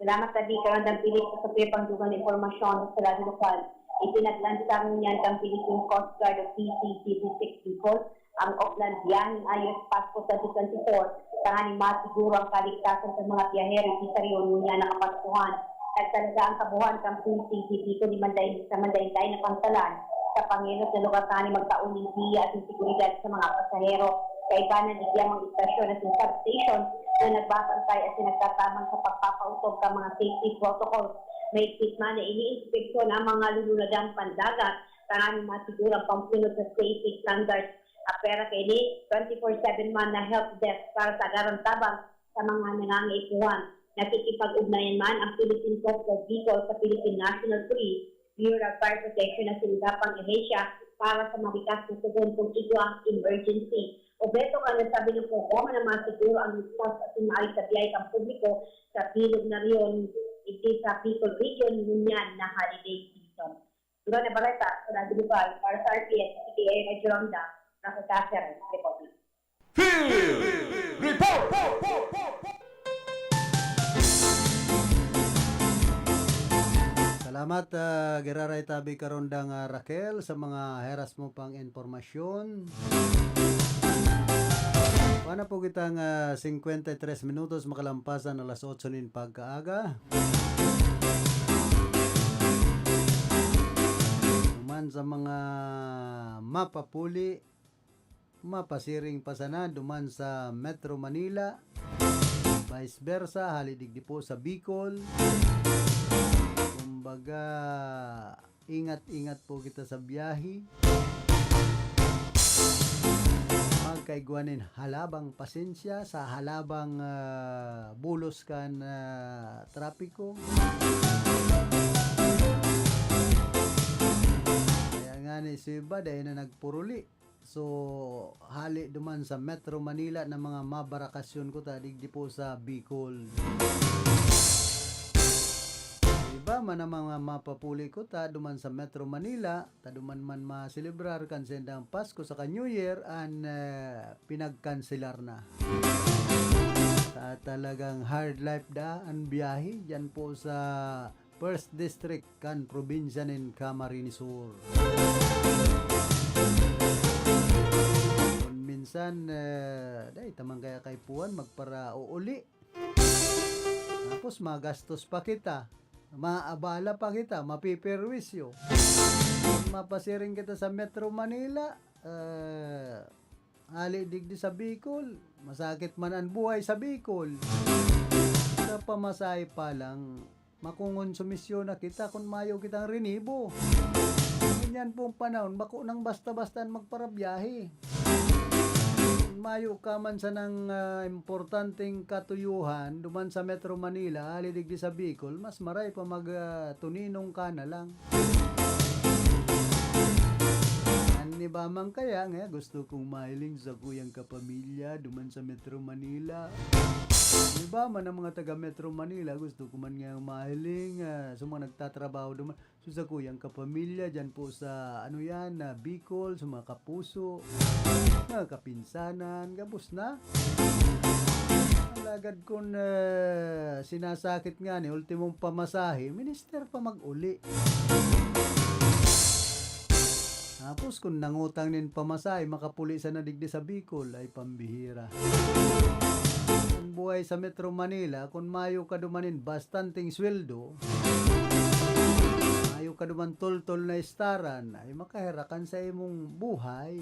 Salamat, Adi. Karondang Philip, sa pangdugang na impormasyon sa lado lokal. Ipinaglansar niyan kan Philippine Coast Guard o P C G B six Bicol ang Oplan Biyaheng Ayos Pasko twenty twenty-four, tanganing masiguro ang kaligtasan sa mga biyahero sa reunion niya na Kapaskuhan. Nagtalaga ang kabuhan kan P C G Bicol ni Manday, sa Mandaynday na Pantalan sa pangenot na lugar tanganing magtao nin biya at seguridad sa mga pasahero. Kaibanan, igya mga istasyon at substation na nagbabantay at nagtatabang sa pagpapautob kan mga safety protocols. Mahigpit man na ini-inspeksyon ang mga lulunadan pandagat tanganing masiguro ang pagsunod sa safety standards. Apwera kaini, twenty-four seven man na help desk para sa agarang tabang sa mga nangangaipuhan. Nakikipag-ugnayan man ang Philippine Coast Guard Bicol sa Philippine National Police, Bureau of Fire Protection asin iba pang ahensya para sa malikas na tugon kung igwa ang emergency. Obheto kan nasabing programa na masiguro ang ligtas asin maayos na biyahe kan publiko sa bilog na rehiyon digdi sa Bicol Region ngunyan na holiday season. Duran na bareta sa Radyo Lokal para sa R T S, C K A Radyo Ronda, Nakataser, Republic. Field Report! Salamat, ah, giraray tabi Karondang, ah, Raquel, sa mga heras mo pang impormasyon. Wala po kitang, ah, singkwenta y tres minutos makalampasan alas otso nin pagkaaga. Duman sa mga mapapuli, mapasiring pa sana duman sa Metro Manila, vice versa, hali digdi po sa Bicol. Kumbaga, ingat-ingat po kita sa biyahe. Magkaigwa nin halabang pasensya sa halabang, ah, bulos kan, ah, trapiko. Kaya nga ni si iba, dahil na nagpuruli. So, hali duman sa Metro Manila na mga mabarakasyon ko ta digdi po sa Bicol. Iba man ang mga mapapuli ko ta duman sa Metro Manila, ta duman man maselebrar kan sendang Pasko saka New Year, an, eh, pinagkanselar na. Sa talagang hard life da an biyahe dyan po sa First District kan probinsya nin Camarines Sur. Kun minsan, eh, dai ta man kaya kaipuhan, magpara-uuli. Tapos magastos pa kita, maabala pa kita, mapiperwisyo. Mapasiring kita sa Metro Manila, eh, hali digdi sa Bicol, masakit man an buhay sa Bicol. Sa pamasahe pa lang, Makongonsumisyon na kita kun mayo kitang rinibo. Ngunyan pong panahon, bako nang basta-basta an magparabiyahe. Kun mayo ka man sanang, ah, importanteng katuyuhan duman sa Metro Manila, hali digdi sa Bicol, mas maray pa mag, ah, tuninong ka na lang. An iba man kaya nga, "Gusto kong mahiling sa kuyang kapamilya duman sa Metro Manila." An iba man ang mga taga Metro Manila, "Gusto ko man nga mahiling, ah, sa mga nagtatrabaho duman." So, sa kuyang kapamilya, dyan po sa, ano yan, na Bicol, sa mga kapuso, mga kapinsanan, gabos na. Alagad kun, eh, sinasakit nga ni ultimong pamasahe, minister pa mag-uli. Tapos, kun nangutang nin pamasahe, makapuli sana digdi sa Bicol, ay pambihira. Ang buhay sa Metro Manila, kun mayo ka duman nin bastanteng sweldo, mayo ka duman toltol na istaran, ay makaherakan sa imong buhay.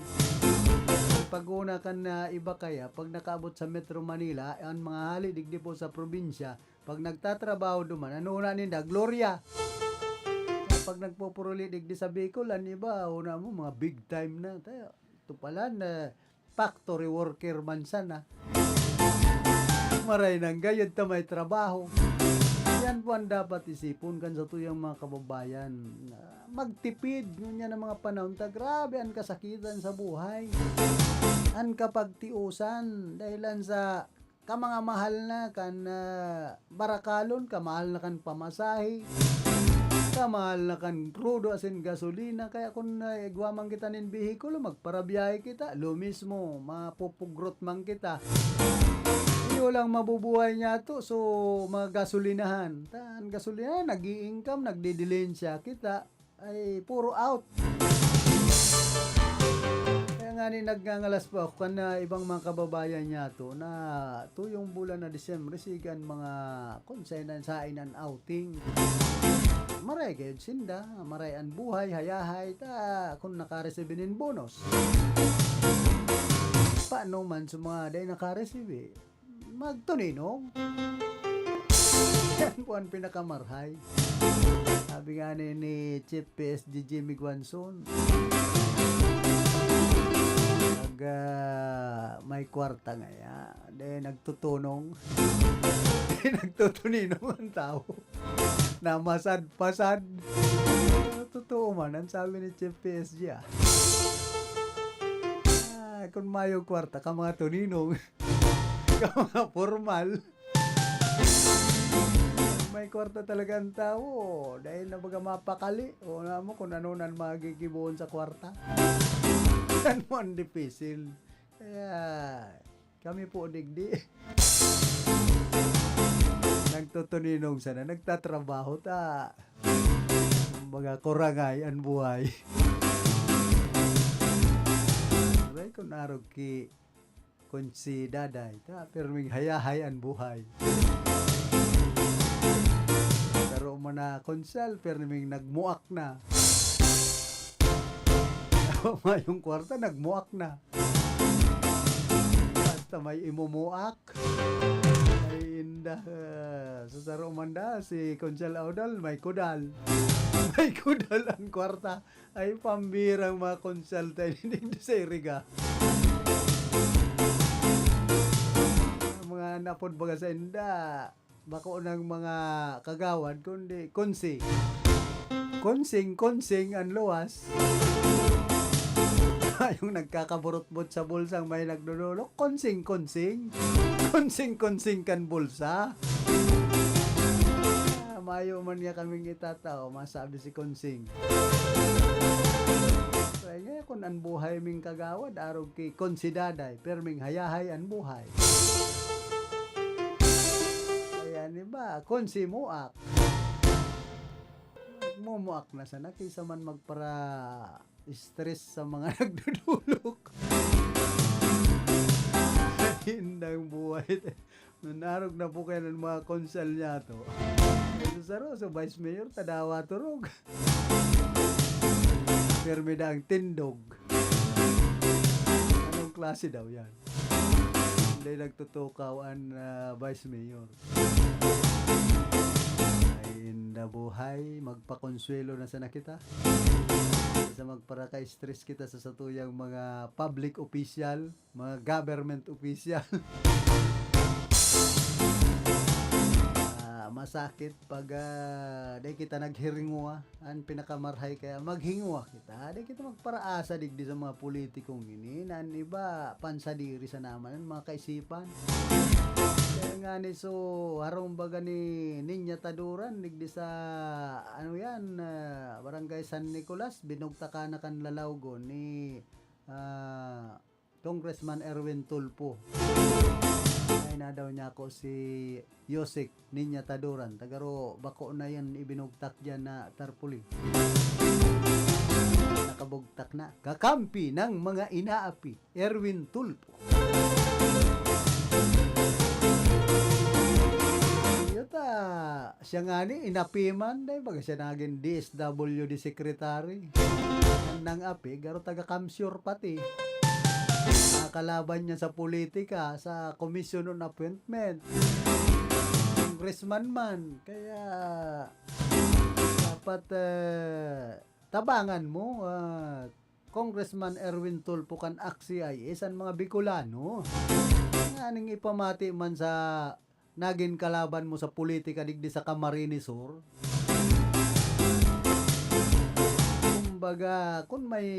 Pag-una kan, ah, iba kaya, pag nakaabot sa Metro Manila, an mga hali digdi po sa probinsya, pag nagtatrabaho duman, an una ninda, glorya. Pag nagpupuruli digdi sa Bicol, an iba, una mo, mga big time na. Tayo, tupalan na factory worker man sana. Maray nang gayod ta may trabaho. Yan po ang dapat isipon kan satuyang mga kababayan. Ah, magtipid, ngunyan ang mga panahon ta, grabe ang kasakitan sa buhay. Ang kapagtiusan, dahilan sa kamangamahal na kan, ah, barakalon, kamahal na kan pamasahe, kamahal na kan krudo asin gasolina. Kaya kun, ah, igwa man kita nin behikulo, magparabiyahe kita, lo mismo, mapupugrot man kita. Iyo lang mabubuhay niyato, so, mga gasolinahan. Ta, an gasolinahan, nag-i-income, nagdidilihensya kita. Ay, puro out. Kaya nga ni, nagngangalas po ako kan, ah, ibang mga kababayan niyato na tuyong bulan na Disyembre, sige an mga, kun sainan-sainan outing. Maray gayod sinda, maray an buhay, hayahay, ta kun nakaresibi nin bonus. Paano man sa mga dai nakaresibi? Magtuninong. Yan po ang pinakamarhay. Sabi nga ni, ni Chief P S G Jimmy Guanzon, pag, ah, may kwarta ngaya, de, nagtutunong. De, nagtutuninong ang tao. Namasad-pasad. Totoo man, ang sabi ni Chief P S G, ah. Ah, kung mayo kwarta ka, mga tuninong. Ikaw nga, formal. May kwarta talaga ang tao, dahil na baga mapakali, o na mo kung ano na ang magigibohon sa kwarta. Yan mo ang dipisil. Kaya, kami po, digdi. Nagtutuninong sana, nagtatrabaho ta. Mga kurangay ang buhay. Aray, kung arog ki, kun si Daday, ta, pirming hayahay ang buhay. Saro man na konsal, pirming nagmuak na. Mayong kwarta, nagmuak na. Basta may imumuak. Ay, inda. Sa saro man da, si Konsal Audal, may kudal. May kudal ang kwarta. Ay, pambirang mga konsalta ini digdi sa Iriga. Ang mga napod baga sa inda, bako nang mga kagawad, kundi konsi. Konsing, konsing an luwas. Yung nagkakaburutbot sa bulsang may nagdudulok, konsing, konsing. Konsing, konsing kan bulsa. Ah, mayo man niya kaming itatao, masabi si Konsing. Kaya nga, kung an buhay ming kagawad, arog ki Konsi Daday, pirming hayahay an buhay. Kaya ni ba, Konsi Muak. Mumuak na sana, kaysa man magpara-stress sa mga nagdudulok. Indang buhay. Nanarog na po kayo ng mga konsal niya to. Ito sa Rosa, Vice Mayor, tadawa turog. Pirmi na ang tindog. Anong klase daw yan? Hindi nagtutukaw ang, ah, Vice Mayor. Ay, Inda buhay, magpakonsuwelo na sana kita. Sa magparaka-stress kita sa satuyang mga public official, mga government official. Ah, masakit pag, ah, dai kita naghiringuwa. An pinakamarhay kaya maghingwa kita. Dai kita magparaasa digdi sa mga politikong ini. Na an iba, pansadiri sana man an mga kaisipan. Kaya ngani, so, harong baga ni Niña Taduran, digdi sa, ano yan, ah, Barangay San Nicolas, binugtakan na kan lalawgon ni, ah, Congressman Erwin Tulfo. Ay, na daw niya ako si Yusek Niña Taduran. Tagaro, bako na yan ibinugtak dyan na tarpaulin. Nakabugtak na. Kakampi ng mga inaapi, Erwin Tulfo. Yuta, siya nga ni, inapi man, dahil baga siya naging D S W D secretary. Nang api, garo taga Kamsur pati. Nakalaban niya sa politika, sa commission on appointment. Congressman man. Kaya, dapat, eh, tabangan mo, ah, Congressman Erwin Tulfo kan Act C I S, an mga Bicolano. Nganing ipamati man sa nagin kalaban mo sa politika digdi sa Camarines Sur. Kumbaga, kun may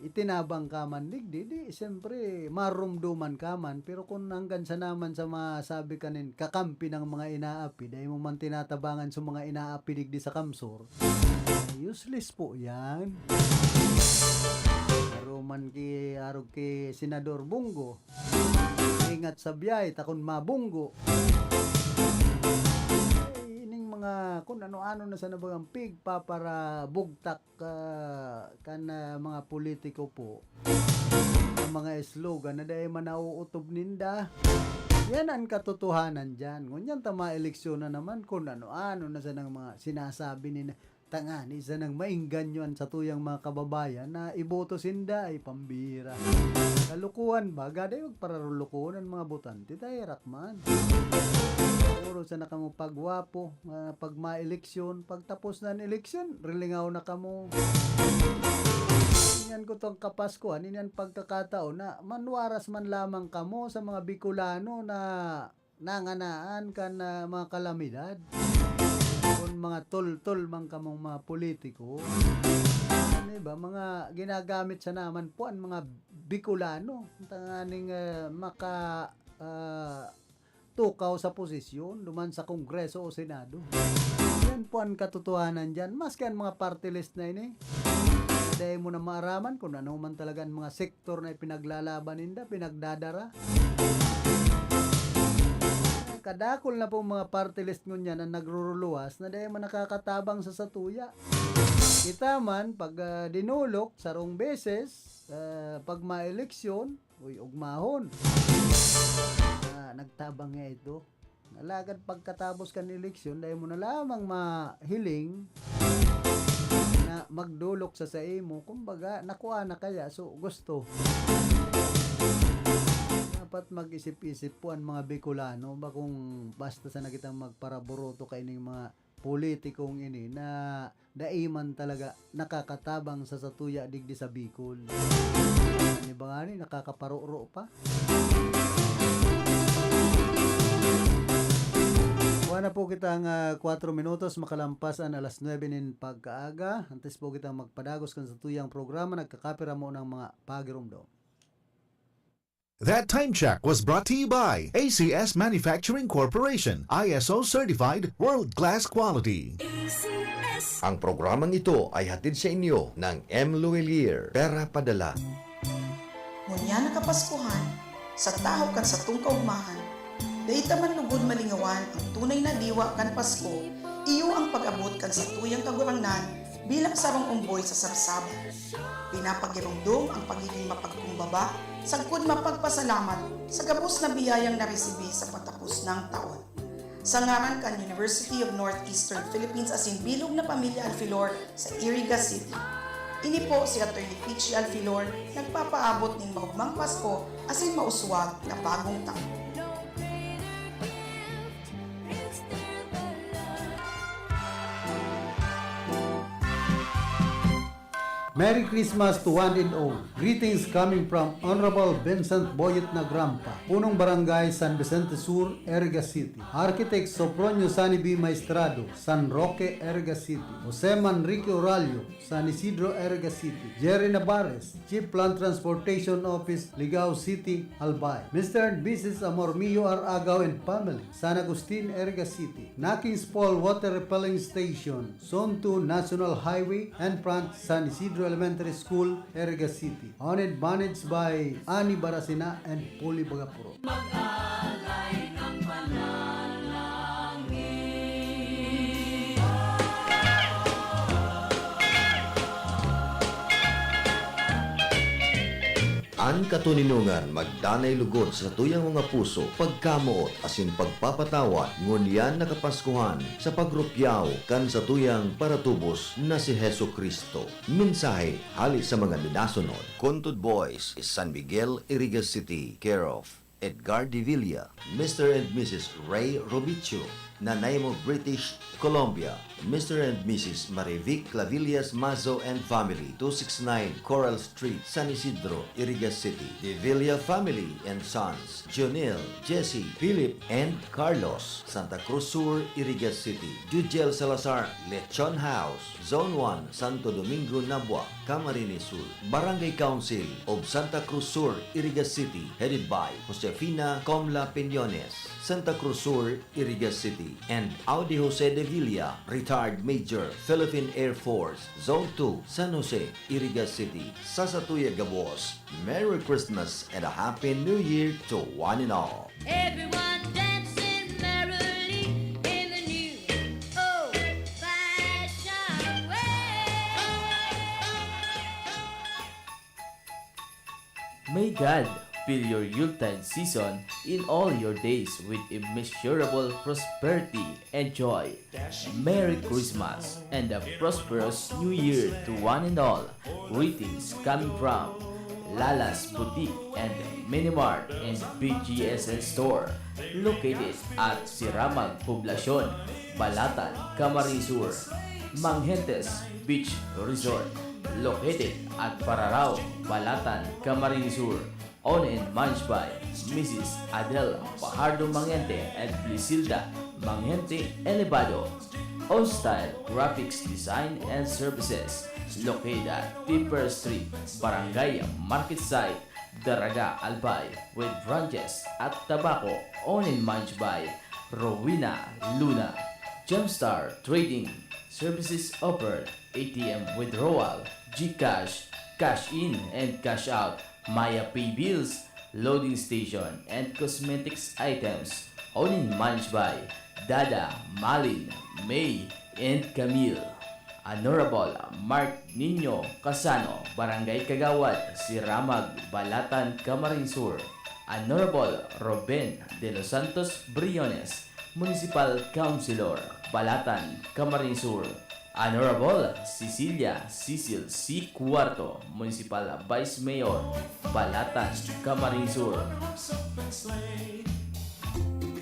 itinabang ka man digdi, di, siyempre, marumduman ka man. Pero kun hanggan sa naman sa masabi ka nin kakampi ng mga inaapi, dai mo man tinatabangan sa mga inaapi digdi sa Kamsur, useless po yan. Pero man ki, arog ki Senador Bunggo, ingat sa biyay, takon mabunggo. Ay, ining mga kun ano-ano na sa nabagang pigpaparabugtak, ah, kan, ah, mga politiko po. Ang mga slogan na dai man nauutob ninda. Yan ang katotohanan diyan. Ngunyan ta maeleksyon na naman kun ano-ano na sanang mga sinasabi nila. Tangani sanang maengganyo an satuyang mga kababayan na iboto sinda, ay pambira. Kalukuhan ba? Gaday magpararulukuhon an mga botante, ta herak man. Puro sana kamo pagwapo, ah, pag maeleksyon, pagtapos na an eleksyon, rilingaw na kamo. Inyan ko tong Kapaskuhan, inyan pagkakataon na manwaras man lamang kamo sa mga Bicolano na nanganaan kan, ah, mga kalamidad. Kun mga toltol man kamong mga politiko, ano ba, mga ginagamit sana man po an mga Bicolano, tanganing, ah, maka, ah, tukaw sa posisyon duman sa Kongreso o Senado. Yan po an katotohanan diyan. Maski an mga party list na ini, dai mo na maaraman kun ano man talaga an mga sektor na ipinaglalaban ninda, pinagdadara. Kadakul na pong mga party list ngunyan an nagruruluwas na dai man nakakatabang sa satuya. Kita man, pag, ah, dinulok, sarong beses, ah, pag maeleksyon, uy, ugmahon. Ah, nagtabang nga ito. Alagad pagkatapos kan eleksyon, dai mo na lamang mahiling na magdolok sa saimo. Kumbaga, nakua na kaya, so, gusto. Dapat mag-isip-isip po ang mga Bicolano, ba kung basta sana kitang magparaboroto kaining mga politikong ini na dai man talaga nakakatabang sa satuya digdi sa Bicol. Ano ba nga ni, nakakaparoro pa? Kuha na po kita ang, ah, kwatro minutos, makalampas ang alas nuebe nin pagkaaga. Antes po kitang magpadagos kan satuyang programa, nagkakapira mo ng mga pagirumdom. That time check was brought to you by A C S Manufacturing Corporation, I S O certified, world-class quality. A C S. Ang programang ito ay hatid sa inyo ng M. Luwilier, Pera Padala. Ngunyan na Kapaskuhan, sa tahaw kan satong kaugmahan, dai ta man lugod malingawan ang tunay na diwa kan Pasko, iyo ang pag-abot kan satuyang Kagurangnan bilang sarong omboy sa sabsab. Pinapagiromdom ang pagiging mapagkumbaba sagkod mapagpasalamat sa gabos na biyayang naresibi sa patapos nang taon. Sa ngaran kan University of Northeastern Philippines asin bilog na pamilya Alfilor sa Iriga City, ini po si Attorney Peachy Alfilor nagpapaabot nin maugmang Pasko asin mauswag na bagong taon. Merry Christmas to one and all. Greetings coming from Honorable Vincent Boyet Nagrampa, Punong Barangay San Vicente Sur, Iriga City. Architect Sopronio Sani B. Maestrado, San Roque, Iriga City. Jose Manrique Oralio, San Isidro, Iriga City. Jerry Navarez, Chief Land Transportation Office, Ligao City, Albay. Mister and Missus Amor Mio Aragaw and family, San Agustin, Iriga City. Nakings Fall Water Repelling Station, Zone two National Highway, and front San Isidro Elementary School, Iriga City. Owned, managed by Ani Barasina and Poli Bagapuro. Mag-alay ng panalangin. An katoninongan magdanay lugod sa satuyang mga puso, pagkamoot asin pagpapatawad, ngunyan na Kapaskuhan, sa pagrupyaw kan satuyang paratubos na si Jesu-Cristo. Mensahe hale sa mga minasunod. Kuntod Boys, San Miguel, Iriga City, care of Edgar Devilla, Mister and Missus Ray Robicho, Nanaimo, British Columbia, Mister and Missus Marivic Clavillas Mazo and family, two six nine Coral Street, San Isidro, Iriga City. Devilla family and sons, Jonel, Jesse, Philip, and Carlos, Santa Cruz Sur, Iriga City. Jujel Salazar, Lechon House, Zone one, Santo Domingo, Nabua, Camarines Sur. Barangay Council of Santa Cruz Sur, Iriga City, headed by Josefina Comla Piñones, Santa Cruz Sur, Iriga City, and Audi Jose de Villa, retired Major, Philippine Air Force, Zone two, San Jose, Iriga City. Sa satuya gabos, Merry Christmas and a Happy New Year to one and all. Everyone dancing merrily in the new old-fashioned way. May God fill your Yuletide season in all your days with immeasurable prosperity and joy. Merry Christmas and a prosperous New Year to one and all. Greetings coming from Lala's Boutique and Mini Mart and B G S N Store, located at Siramag Poblacion, Balatan, Camarines Sur. Manghentes Beach Resort, located at Pararao, Balatan, Camarines Sur. Owned and managed by Missus Adel Fajardo Mangente and Plisilda Mangente Elevado. All Style Graphics Design and Services, located at Tipper Street, Barangay Market Site, Daraga, Albay, with branches at Tabaco. Owned and managed by Rowena Luna. Gemstar Trading Services offered A T M withdrawal, GCash, cash in and cash out, Maya Pay bills, loading station, and cosmetics items. Owned and managed by Dada, Malin, May, and Camille. Honorable Mark Nino Casano, Barangay Kagawad, Siramag, Balatan, Camarines Sur. Honorable Ruben De Los Santos Briones, Municipal Councilor, Balatan, Camarines Sur. Honorable Cecilia Cecil C. Cuarto, Municipal Vice Mayor, Balatan, Camarines Sur.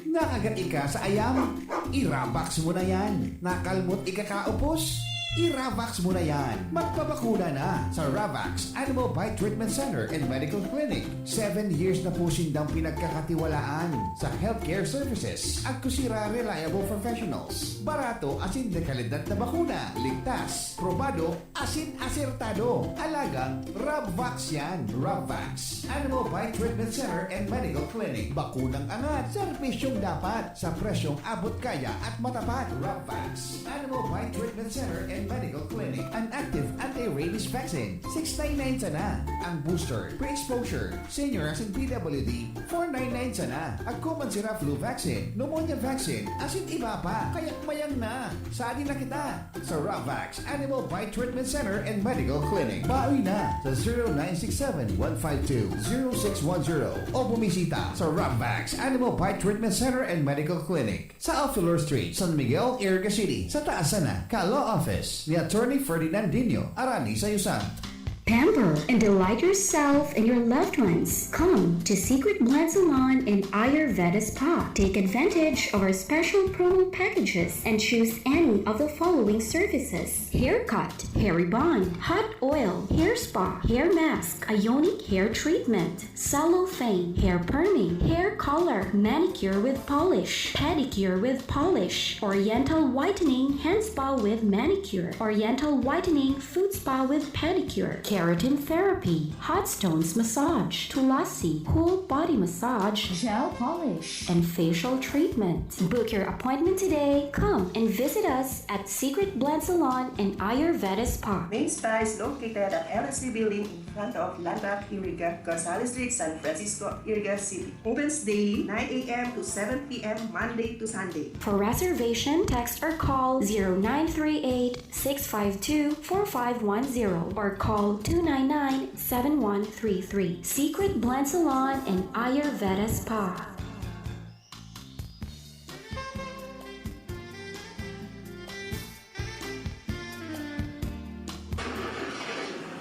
Nakagat ika sa ayam? I-Ravax mo na yan. Nakalmot ika kaupos? I-Ravax mo na yan. Magpabakuna na sa Ravax Animal Bite Treatment Center and Medical Clinic. Seven years na po sindang pinagkakatiwalaan sa healthcare services. Agkusira reliable professionals. Barato asin dekalidad na bakuna. Ligtas, probado, asin asertado. Alagang Rabvax yan. Rabvax. Animal Bite Treatment Center and Medical Clinic. Bakunang angat. Serbisyong dapat. Sa presyong abot kaya at matapat. Rabvax. Animal Bite Treatment Center and Medical Clinic. An active anti-rabies vaccine, six nine nine sana. Ang booster, pre-exposure, senior asin P W D, four nine nine sana. Agko man sira flu vaccine, pneumonia vaccine, asin iba pa. Kaya't mayang na. Sadi na kita sa Ravax Animal Bite Treatment Center and Medical Clinic. Bawi na sa zero nine six seven, one five two, zero six one zero o bumisita sa Ravax Animal Bite Treatment Center and Medical Clinic sa Alfilor Street, San Miguel, Iriga City, sa taas sana ka Law Office ni Attorney Ferdinand Dino Arani Sayusan. Pamper and delight yourself and your loved ones. Come to Secret Blend Salon and Ayurveda Spa. Take advantage of our special promo packages and choose any of the following services: haircut, hair rebond, hot oil, hair spa, hair mask, ionic hair treatment, cellophane, hair perming, hair color, manicure with polish, pedicure with polish, oriental whitening, hand spa with manicure, oriental whitening, foot spa with pedicure, keratin therapy, hot stones massage, tulasi, whole body massage, gel polish, and facial treatment. Book your appointment today. Come and visit us at Secret Blend Salon and Ayurveda Spa. Main Spa is located at L S C Building in front of Landmark Iriga, Gonzales Street, San Francisco, Iriga City. Opens daily, nine a m to seven p m, Monday to Sunday. For reservation, text or call zero nine three eight, six five two, four five one zero or call two nine nine, seven one three three. Secret Blend Salon and Ayurveda Spa.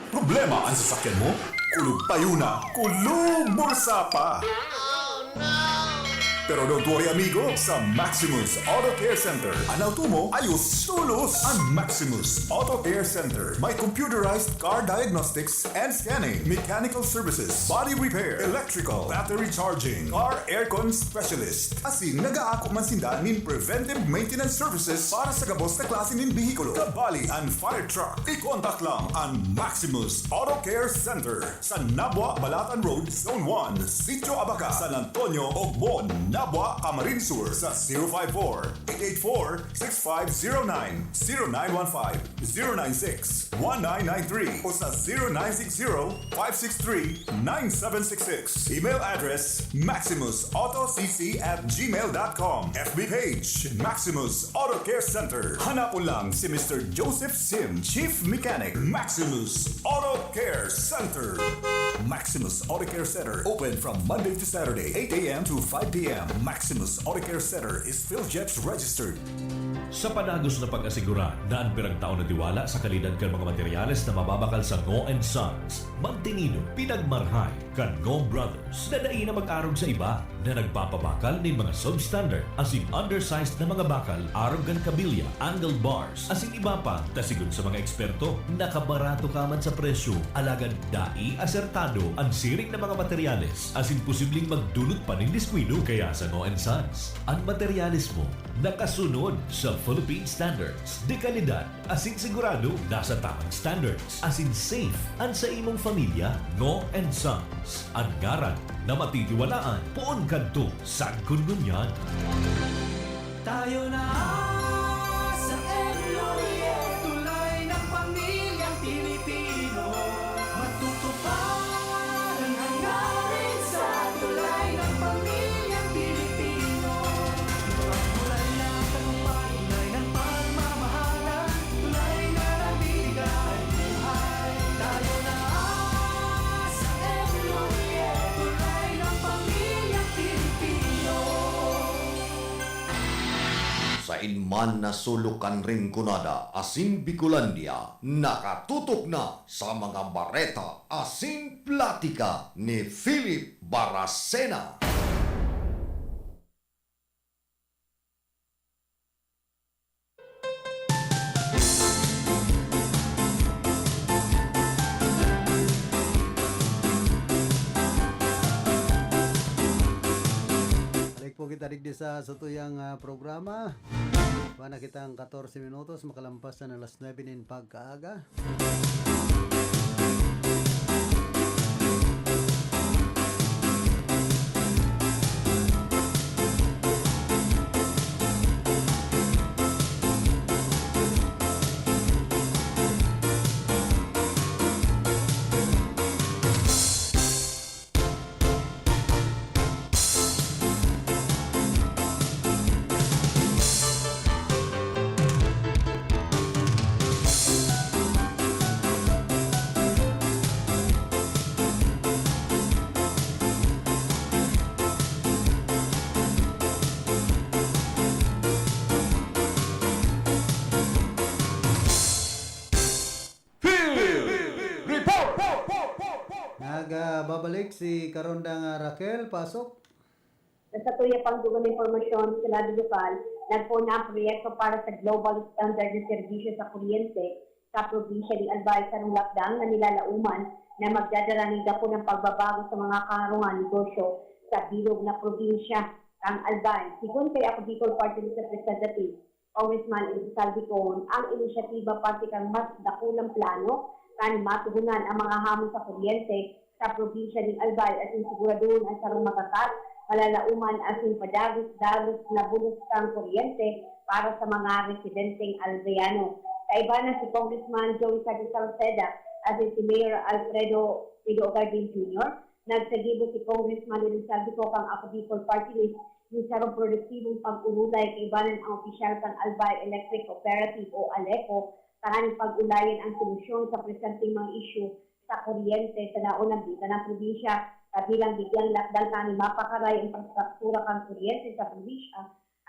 Problema an sasakyan mo? Kulog payo na, kulog bulsa pa! Pero don't worry, amigo, sa Maximus Auto Care Center, an auto mo ayos tolos. An Maximus Auto Care Center may computerized car diagnostics and scanning, mechanical services, body repair, electrical, battery charging, car aircon specialist. Asin nag-aako man sinda nin preventive maintenance services para sa gabos na klase nin behikulo, kabali an fire truck. I-contact lang an Maximus Auto Care Center sa Nabua, Balatan Road, Zone one, Sitio Abaca, San Antonio, Ogmon, Nabua, Camarines Sur sa zero five four, eight eight four, six five zero nine, zero nine one five, zero nine six, one nine nine three o sa zero nine six zero, five six three, nine seven six six. Email address, maximus auto c c at gmail dot com. F B page, Maximus Auto Care Center. Hanapon lang si Mister Joseph Sim, Chief Mechanic, Maximus Auto Care Center. Maximus Auto Care Center, open from Monday to Saturday, eight a m to five p m. Maximus Auto Care Center is PhilGEPS registered. Sa padagos na pag-asigura na an pirang taon na tiwala sa kalidad kan mga materyales na mababakal sa Ngo and Sons, magtinido, pinagmarhay kan Ngo Brothers na dai na mag-arog sa iba na nagpapabakal nin mga substandard asin undersized na mga bakal arog kan kabilya, angle bars, asin iba pa, ta sigon sa mga eksperto, nakabarato ka man sa presyo, alagad dai asertado an siring na mga materyales asin posibleng magdulot pa nin diskuido. Kaya sa Ngo and Sons, an materyales mo nakasunod sa Philippine Standards de Calidad asin sigurado nasa tamang standards asin safe an sa imong pamilya. Ngo and Sons, an ngaran na matitiwalaan poon kadto sagkod ngunyan. Tayo na sa M Laurier, tulay ng pamilyang Pilipino. Matutupad ang hangarin sa tulay ng pamilyang Pilipino. Tulay ng tagumpay, tulay ng pagmamahalan, tulay na nagbibigay buhay. Tayo na sa M Laurier, tulay ng pamilyang Pilipino. Saen man na sulok kan Rinconada asin Bicolandia, nakatutok na sa mga bareta asin platika ni Philip Baracena. Balik po kita digdi sa satuyang, ah, programa. Wa na kitang katorse minutos, makalampas na alas nuebe nin pagkaaga. Si Karonda nga Raquel, pasok. Sa satuya pang dugang na impormasyon, sa lado lokal, nagpoon na ang proyekto para sa global standard na serbisyo sa kuryente sa probinsya ni Albay, sarong lakdang na nilalauman na magdadara nin dako na pagbabago sa mga kaharungan negosyo sa bilog na probinsya kan Albay. Sigon kay Ako Bicol Party List Representative Congressman Elizalde Co, ang inisyatiba parte kan mas dakulang plano kan matugunan ang mga hamon sa kuryente sa probinsya nin Albay asin siguradon an sarong matatak, malalauman asin padagos-dagos na bulos kan kuryente para sa mga residenteng Albayano. Kaibanan si Congressman Joey Cadiz Salceda asin si Mayor Alfredo Pido Ogardin Junior, nagsagibo si Congressman Elizalde Co kan Ako Bicol Party List nin sarong produktibong pag-urulay kaibanan ang opisyal kan Albay Electric Cooperative o ALECO tanganing pag-ulayan ang solusyon sa presenteng mga isyu sa kuryente sa naunang bita ng probinsya, kabilang bigyang lakdang tanganing mapakaray ang infrastruktura kan kuryente sa probinsya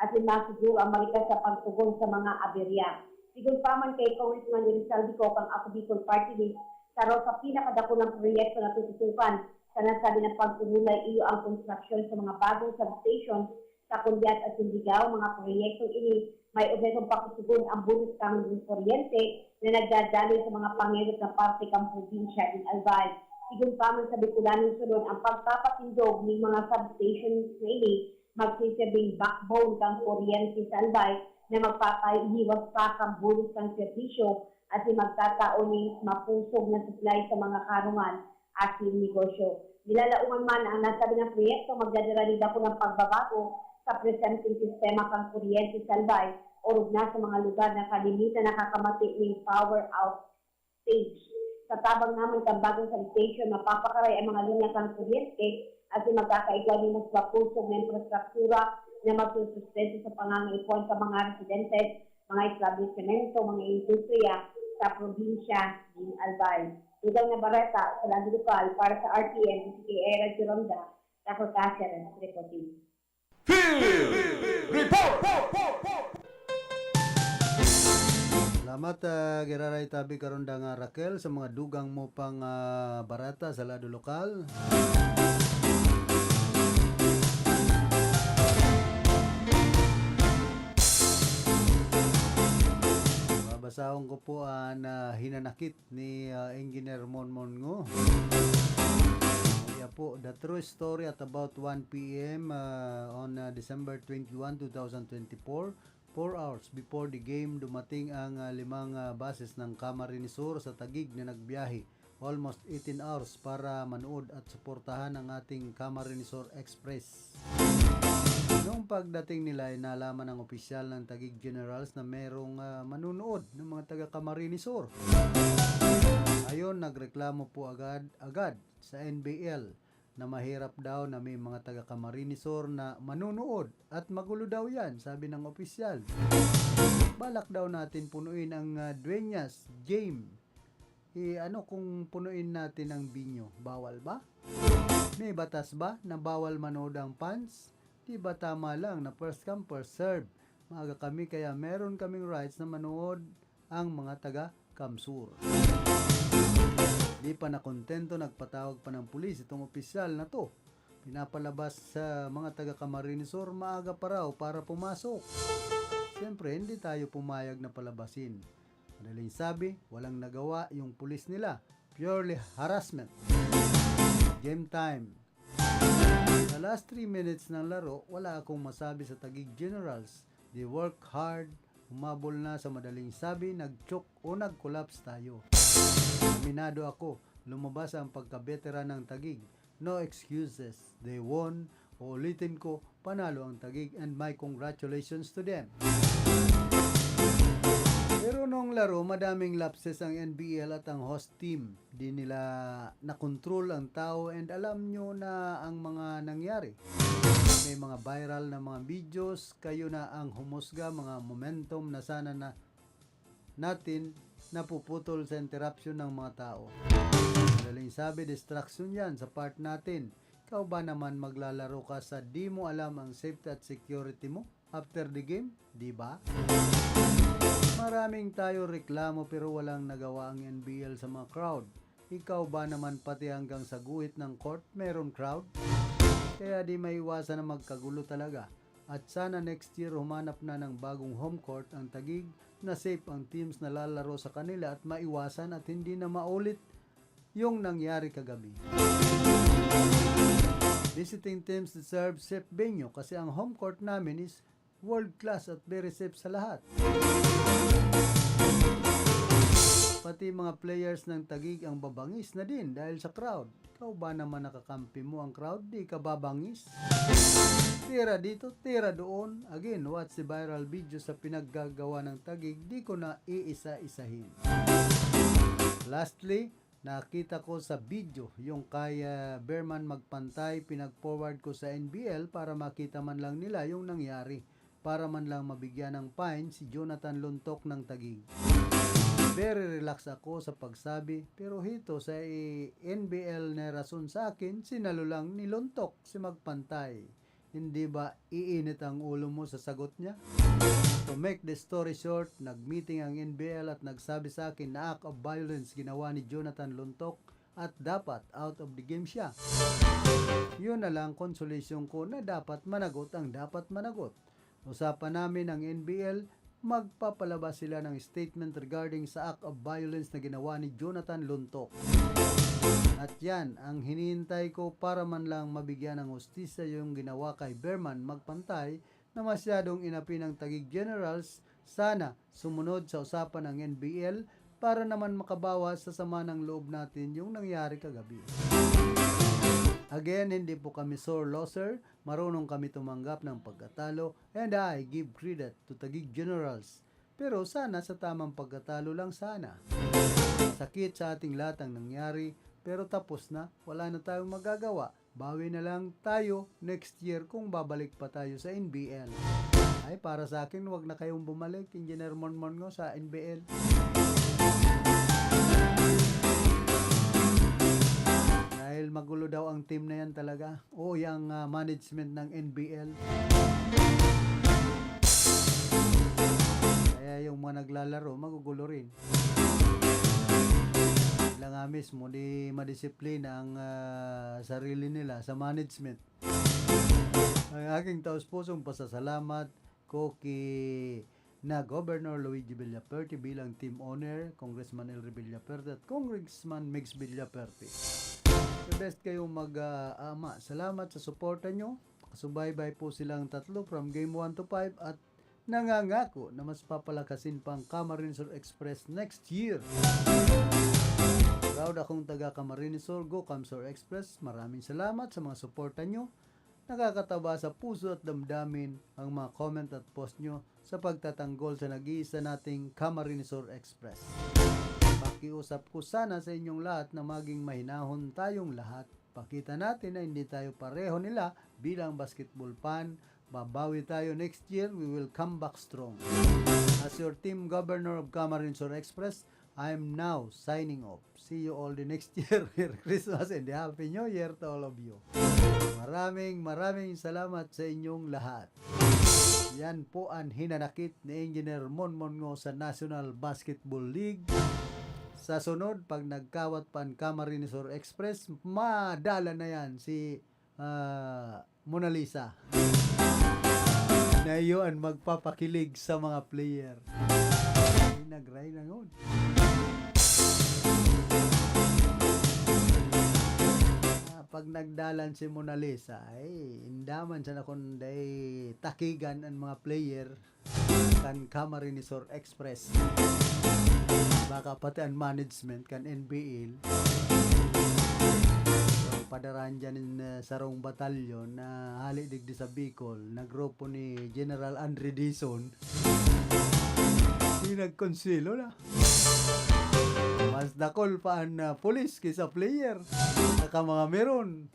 asin masiguro ang marikas na pagtugon sa mga aberya. Sigon pa man kay Congressman Elizalde Co kan Ako Bicol Party List, saro sa pinakadakulang proyekto na tututukan sa nasabi na pag-urulay iyo ang konstruksyon sa mga bagong substation sa Cundiat asin Ligao. Mga proyektong ini may objetong pakusugon ang bulos kan kuryente na nagdadaloy sa mga pangenot na parte kan probinsya nin Albay. Sigon pa man sa Bicolanong Sunod, ang pagpapatindog nin mga substations na ini magsisilbing backbone kan kuryente sa Albay na magpapahiwas pa kan bulos kan serbisyo asin magtatao nin mapusog na supply sa mga karungan asin negosyo. Nilalauman man na ang nasabi na proyekto magdadara nin dakulang pagbabago sa presenteng sistema kan kuryente sa Albay, orog na sa mga lugar na kalimitan nakakamati nin power outage. Sa tabang naman kan bagong substation, mapapakaray ang mga linya kan kuryente asin magkakaigwa nin mas mapusog na infrastruktura na magsusustento sa pangangaipuhan kan mga residente, mga establisimento, mga industriya sa probinsya nin Albay. Dugang na bareta sa lado lokal para sa R T N, D K A Radyo Ronda, Taco Caceres reporting. Field Report! Salamat, ah, giraray tabi Karonda nga Raquel sa mga dugang mo pang ah, bareta sa lado lokal. Babasahon ko po ang ah, hinanakit ni ah, Engineer Monmon Ngo. Kaya po, the true story at about one P M ah, on ah, December twenty-one, two thousand twenty-four, four hours before the game, dumating ang ah, limang ah, buses ng Camarines Sur sa Taguig na nagbiyahe almost eighteen hours para manood at suportahan ang ating Camarines Sur Express. Noong pagdating nila ay nalaman ng opisyal ng Taguig Generals na merong ah, manunood ng mga taga Camarines Sur. Ayon, nagreklamo po agad-agad sa N B L na mahirap daw na may mga taga Camarines Sur na manunood at magulo daw yan, sabi ng opisyal. Balak daw natin punuin ang ah, Dueñas Game. E ano kung punuin natin ang binyo? Bawal ba? May batas ba na bawal manood ang fans? Di ba tama lang na first come, first serve? Maaga kami kaya meron kaming rights na manood ang mga taga Camsur. Di pa nakontento, nagpatawag pa ng pulis itong opisyal na to. Pinapalabas sa mga taga Camarines Sur maaga pa raw para pumasok. Siyempre, hindi tayo pumayag na palabasin. Madaling sabi, walang nagawa yung pulis nila. Purely harassment. Game time. Sa last three minutes ng laro, wala akong masabi sa Taguig Generals. They work hard, humabol na sa madaling sabi, nag-choke o nag-collapse tayo. Aminado ako, lumabas ang pagka-veteran ng Taguig. No excuses. They won. Uulitin ko, panalo ang Taguig and my congratulations to them. Pero nung laro, madaming lapses ang N B L at ang host team. Di nila nakontrol ang tao and alam nyo na ang mga nangyari. May mga viral na mga videos, kayo na ang humusga, mga momentum na sana na natin napuputol sa interruption ng mga tao. Madaling sabi, distraction yan sa part natin. Ikaw ba naman maglalaro ka sa di mo alam ang safety at security mo after the game? Di ba? Maraming tayo reklamo pero walang nagawa ang N B L sa mga crowd. Ikaw ba naman, pati hanggang sa guhit ng court meron crowd? Kaya di maiwasan na magkagulo talaga. At sana next year humanap na ng bagong home court ang Taguig na safe ang teams na lalaro sa kanila at maiwasan at hindi na maulit yung nangyari kagabi. Visiting teams deserve safe venue kasi ang home court namin is world class at very safe sa lahat. Pati mga players ng Taguig ang babangis na din dahil sa crowd. Ikaw ba naman, nakakampi mo ang crowd, di ka babangis? Tira dito, tira doon. Again, watch the viral video sa pinaggagawa ng Taguig, di ko na iisa-isahin. Lastly, nakita ko sa video yung kay, ah, Berman Magpantay, pinag-forward ko sa N B L para makita man lang nila yung nangyari, para man lang mabigyan ng fine si Jonathan Lontok ng Taguig. Very relax ako sa pagsabi, pero hito sa i-, N B L na rason sa akin, sinalo lang ni Lontok si Magpantay. Hindi ba iinit ang ulo mo sa sagot niya? To make the story short, nag-meeting ang N B L at nagsabi sa akin na act of violence ginawa ni Jonathan Lontok at dapat out of the game siya. Yun na lang consolation ko na dapat managot ang dapat managot. Usapan namin ang N B L, magpapalabas sila ng statement regarding sa act of violence na ginawa ni Jonathan Lontok. At yan ang hinihintay ko para man lang mabigyan ng hustisya yung ginawa kay Berman Magpantay na masyadong inapi ng Taguig Generals. Sana sumunod sa usapan ng N B L para naman makabawas sa sama ng loob natin yung nangyari kagabi. Again, hindi po kami sore loser, marunong kami tumanggap ng pagkatalo, and I give credit to Taguig Generals. Pero sana sa tamang pagkatalo lang sana. Sakit sa ating lahat ang nangyari, pero tapos na, wala na tayong magagawa. Bawi na lang tayo next year kung babalik pa tayo sa N B L. Ay, para sa akin, wag na kayong bumalik, Engineer Monmon, ngo, sa N B L. Dahil magulo daw ang team na yan talaga. O, yung, ah, management ng N B L. Kaya yung mga naglalaro, magugulo rin. Sila nga mismo, di madisiplina ang, ah, sarili nila sa management. Ang aking taos-pusong pasasalamat ko ki na Governor Luigi Villaperte bilang team owner, Congressman Elry Villaperte at Congressman Migs Villaperte. The best kayong mag, ah, ama. Salamat sa suporta nyo. Kasubaybay po silang tatlo from game one to five at nangangako na mas papalakasin pa ang Camarines Sur Express next year. Proud akong taga Camarines Sur, go Cam Sur Express. Maraming salamat sa mga suporta nyo. Nakakataba sa puso at damdamin ang mga comment at post nyo sa pagtatanggol sa nag-iisa nating Camarines Sur Express. Pakiusap ko sana sa inyong lahat na maging mahinahon tayong lahat. Pakita natin na hindi tayo pareho nila bilang basketball fan. Babawi tayo next year, we will come back strong. As your team governor of Camarines Sur Express, I'm now signing off. See you all the next year. Merry Christmas and Happy New Year to all of you. Maraming, maraming salamat sa inyong lahat. Yan po ang hinanakit ni Engineer Monmon ngo sa National Basketball League. Sa sunod, pag nagkawat pa ang Camarines Sur Express, madala na yan si, ah, Mona Lisa. Na iyo ang magpapakilig sa mga player. Ay, nagray na ngon. Ah, pag nagdalan si Mona Lisa, ay, indaman siya na kung day takigan ang mga player kan Camarines Sur Express. Baka pati ang management kan N B L. So, padaraan dyan in, uh, sarong batalyon na hali digdi sa Bicol, na grupo ni General Andre Dizon. Di nagkonselo na. Mas dakul pa ang, uh, pulis kaysa player. Saka mga meron.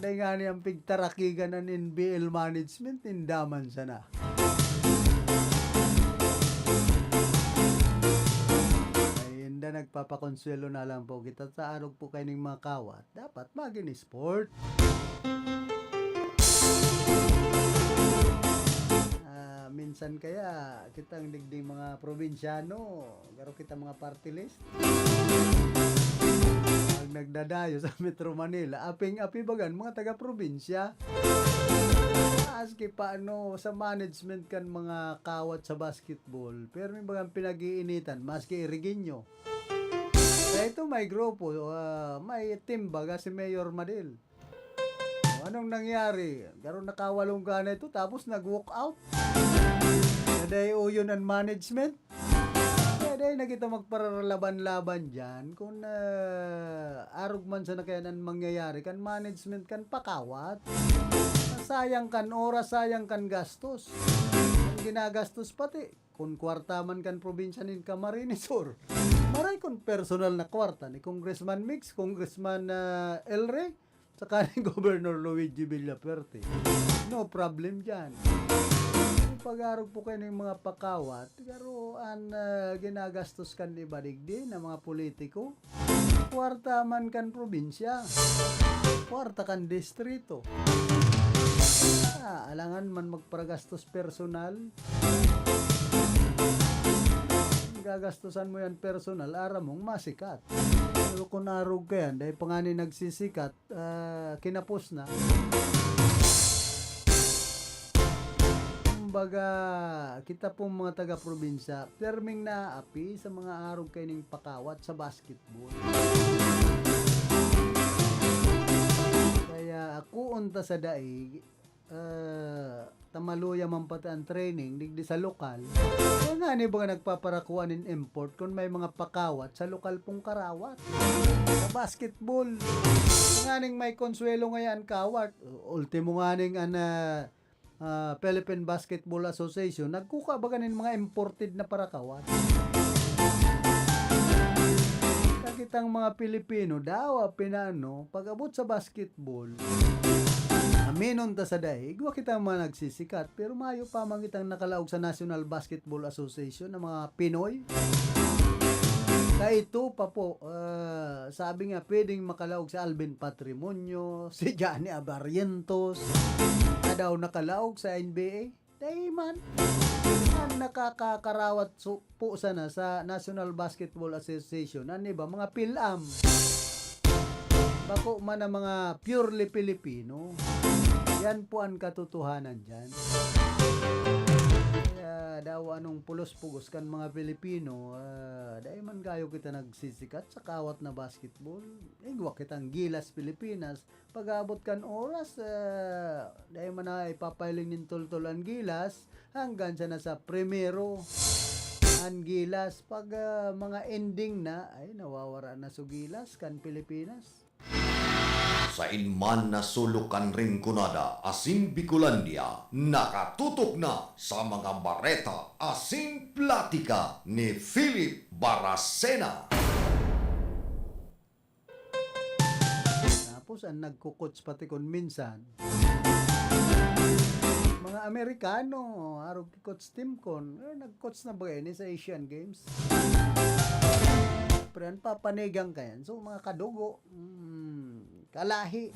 Dai ngani ang pigtarakigan an N B L management, indaman sana. Ay, inda, nagpapakonsuwelo na lang po kita sa arog po kaining mga kawat. Dapat magin sport. Ah, minsan kaya kitang digding mga probinsyano, garo kita mga party list. nagdadayo sa Metro Manila, aping-api bagan mga taga-probinsya. Maski pa ano, sa management kan mga kawat sa basketball, pero may bagang pinag-iinitan, maski Iriginyo. Sa ito, may grupo, ah, may team baga si Mayor Madil. O, anong nangyari? Garo nakawalong gana ito, tapos nag-walk out. Naday uyon ang management. Kaya dahil na kita magparalaban-laban dyan, kung ah, arog man sana kaya ang mangyayari kan management kan pakawat, sayang kan oras, sayang kan gastos. Ang ginagastos pati, kung kwarta man kan probinsya nin Camarines Sur, maray kung personal na kwarta ni Congressman Mix, Congressman ah, El Rey, saka ni Governor Luigi Villafuerte. No problem dyan. Pag-arog po kayo ng mga pakawat, garo an ah, ginagastos kan iba digdi na mga politiko. Kwarta man kan probinsya. Kwarta kan distrito. Ah, alangan man magparagastos personal. Gagastosan mo yan personal, aram mong masikat. Pero kung arog ka yan, dahil pa nga ni nagsisikat, ah, kinapos na. Kumbaga, kita pong mga taga-probinsya, perming naapi sa mga arog kaining pakawat sa basketball. Kaya akoon ta sa daig, ah, tamaluya man pati ang training digdi sa lokal. Kaya nga ni baga nagpaparakuan nin import kung may mga pakawat sa lokal pong karawat. Sa basketball. Nganing may konsuelo ngayon kawat. Ultimo nganing an ah, ah, Philippine Basketball Association, nagkuka baga nin mga imported na parakawat. Kitang mga Pilipino, dawa pinaano, pag-abot sa basketball, aminon ta sa daig, wa kitang mga nagsisikat, pero mayo pa man kitang nakalaog sa National Basketball Association, ang mga Pinoy. Kaito pa po, ah, sabi nga, pwedeng makalaog si Alvin Patrimonio, si Johnny Abarrientos, na daw nakalaog sa N B A. Dai man. Ang nakakakarawat su-, po sana sa National Basketball Association, ang iba, mga pilam. Bako man ang mga purely Filipino. Yan po ang katotohanan dyan. Kaya daw anong pulos-pugos kan mga Pilipino, ah, dai man kayo kita nagsisikat sa kawat na basketball. Igwa kitang Gilas Pilipinas. Pag-abot kan oras, ah, dai man na ipapahiling nin toltol an Gilas, hanggang sa nasa primero an Gilas. Pag, ah, mga ending na, ay, nawawara na so Gilas kan Pilipinas. Sain man na sulok kan Rinconada asin Bicolandia, nakatutok na sa mga bareta asin platika ni Philip Baracena. Tapos, ang nagko-coach pati kun minsan, mga Amerikano, arog ki Coach Tim Con, eh, nag-coach na ba ini sa Asian Games? Pero ang papanigang ka yan, so, mga kadugo, mm, kalahi.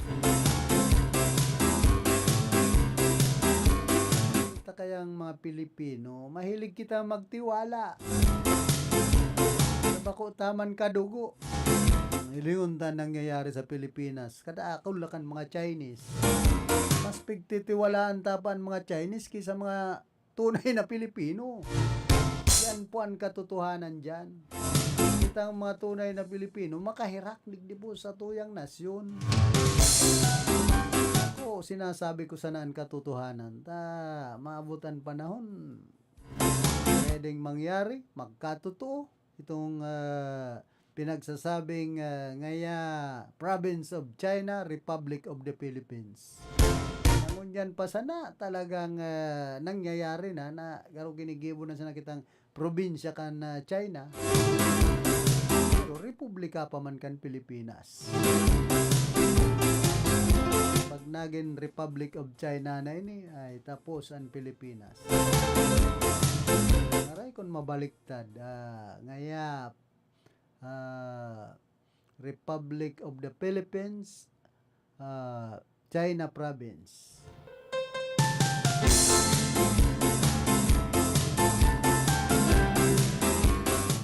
Kita kayang mga Pilipino, mahilig kita magtiwala. Bako taman kadugo. Hilingon ta nangyayari sa Pilipinas. Kada akon la kan mga Chinese. Mas pigtitiwalaan ta pa an mga Chinese kaysa mga tunay na Pilipino. Yan po ang katotohanan dyan. Kitang mga tunay na Pilipino, makahirak digdi po sa tuyang nasyon. Ako, sinasabi ko sana ang katotohanan. Ta, maabot ang panahon, pwedeng mangyari, magkatotoo itong, ah, pinagsasabing, ah, ngaya Province of China, Republic of the Philippines. Ngunyan pa sana talagang, ah, nangyayari na, na garo ginigibo na sana kitang probinsya kan, ah, China. Pero republika pa man kan Pilipinas. Pag nagin Republic of China na ini, ay tapos ang Pilipinas. Aray, kung mabaliktad, ah, ngaya, ah, Republic of the Philippines, ah, China Province.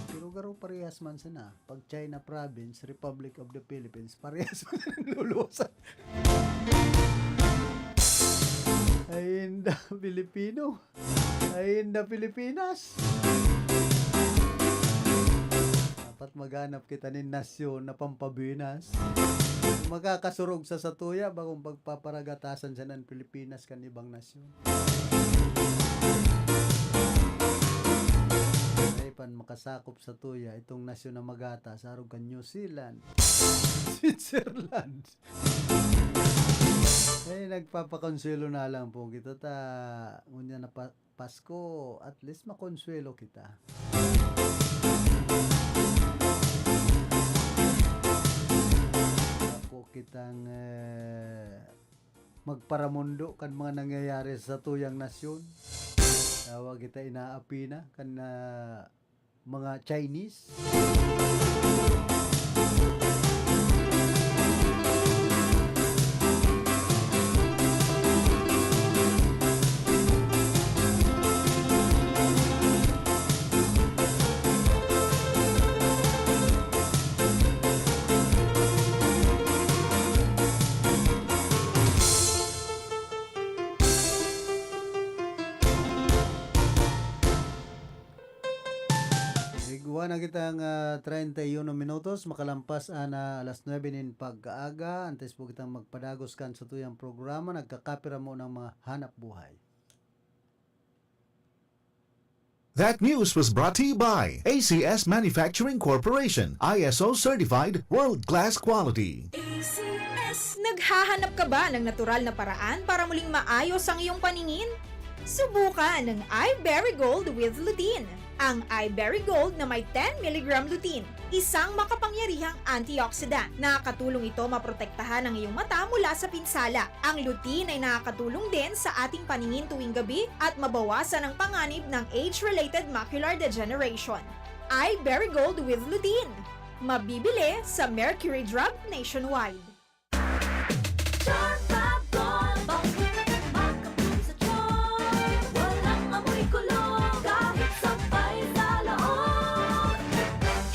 Pero Pero parehas man sana. Pag China Province, Republic of the Philippines, parehas man sana ang luluwasan. Ay, inda, Pilipino. Ay, inda, Pilipinas. Dapat maghanap kita nin nasyon na pampabuenas. Makakasurog sa satuya, bakong pagpaparagatasan siya ng Pilipinas kan ibang nasyon. Ay, pan makasakop sa tuya, itong nasyon na magata, sa arog kan New Zealand, Switzerland. Eh, nagpapakonsuelo na lang po kita ta, ngunyan na pa, Pasko, at least makonsuelo kita. Ako kitang, eh, magparamundo kan mga nangyayari sa tuyang nasyon. Tawag kita inaapi na kan, ah, mga Chinese. Igwa na kitang, ah, treinta y uno minutos, makalampas an, ah, alas nuebe nin pagkaaga. Antes po kitang magpadagos kan satuyang programa, nagkakapira mo ng mga hanap buhay. That news was brought to you by A C S Manufacturing Corporation, I S O certified, world-class quality. A C S. Naghahanap ka ba ng natural na paraan para muling maayos ang iyong paningin? Subukan ang Iberry Gold with Lutein. Ang Iberry Gold na may ten milligram lutein, isang makapangyarihang antioxidant. Nakakatulong ito maprotektahan ang iyong mata mula sa pinsala. Ang lutein ay nakakatulong din sa ating paningin tuwing gabi at mabawasan ang panganib ng age-related macular degeneration. Iberry Gold with Lutein. Mabibili sa Mercury Drug nationwide. Charm Fab Gold, bango, makapul sa charm. Walang amoy kulog, kahit sampay sa loob.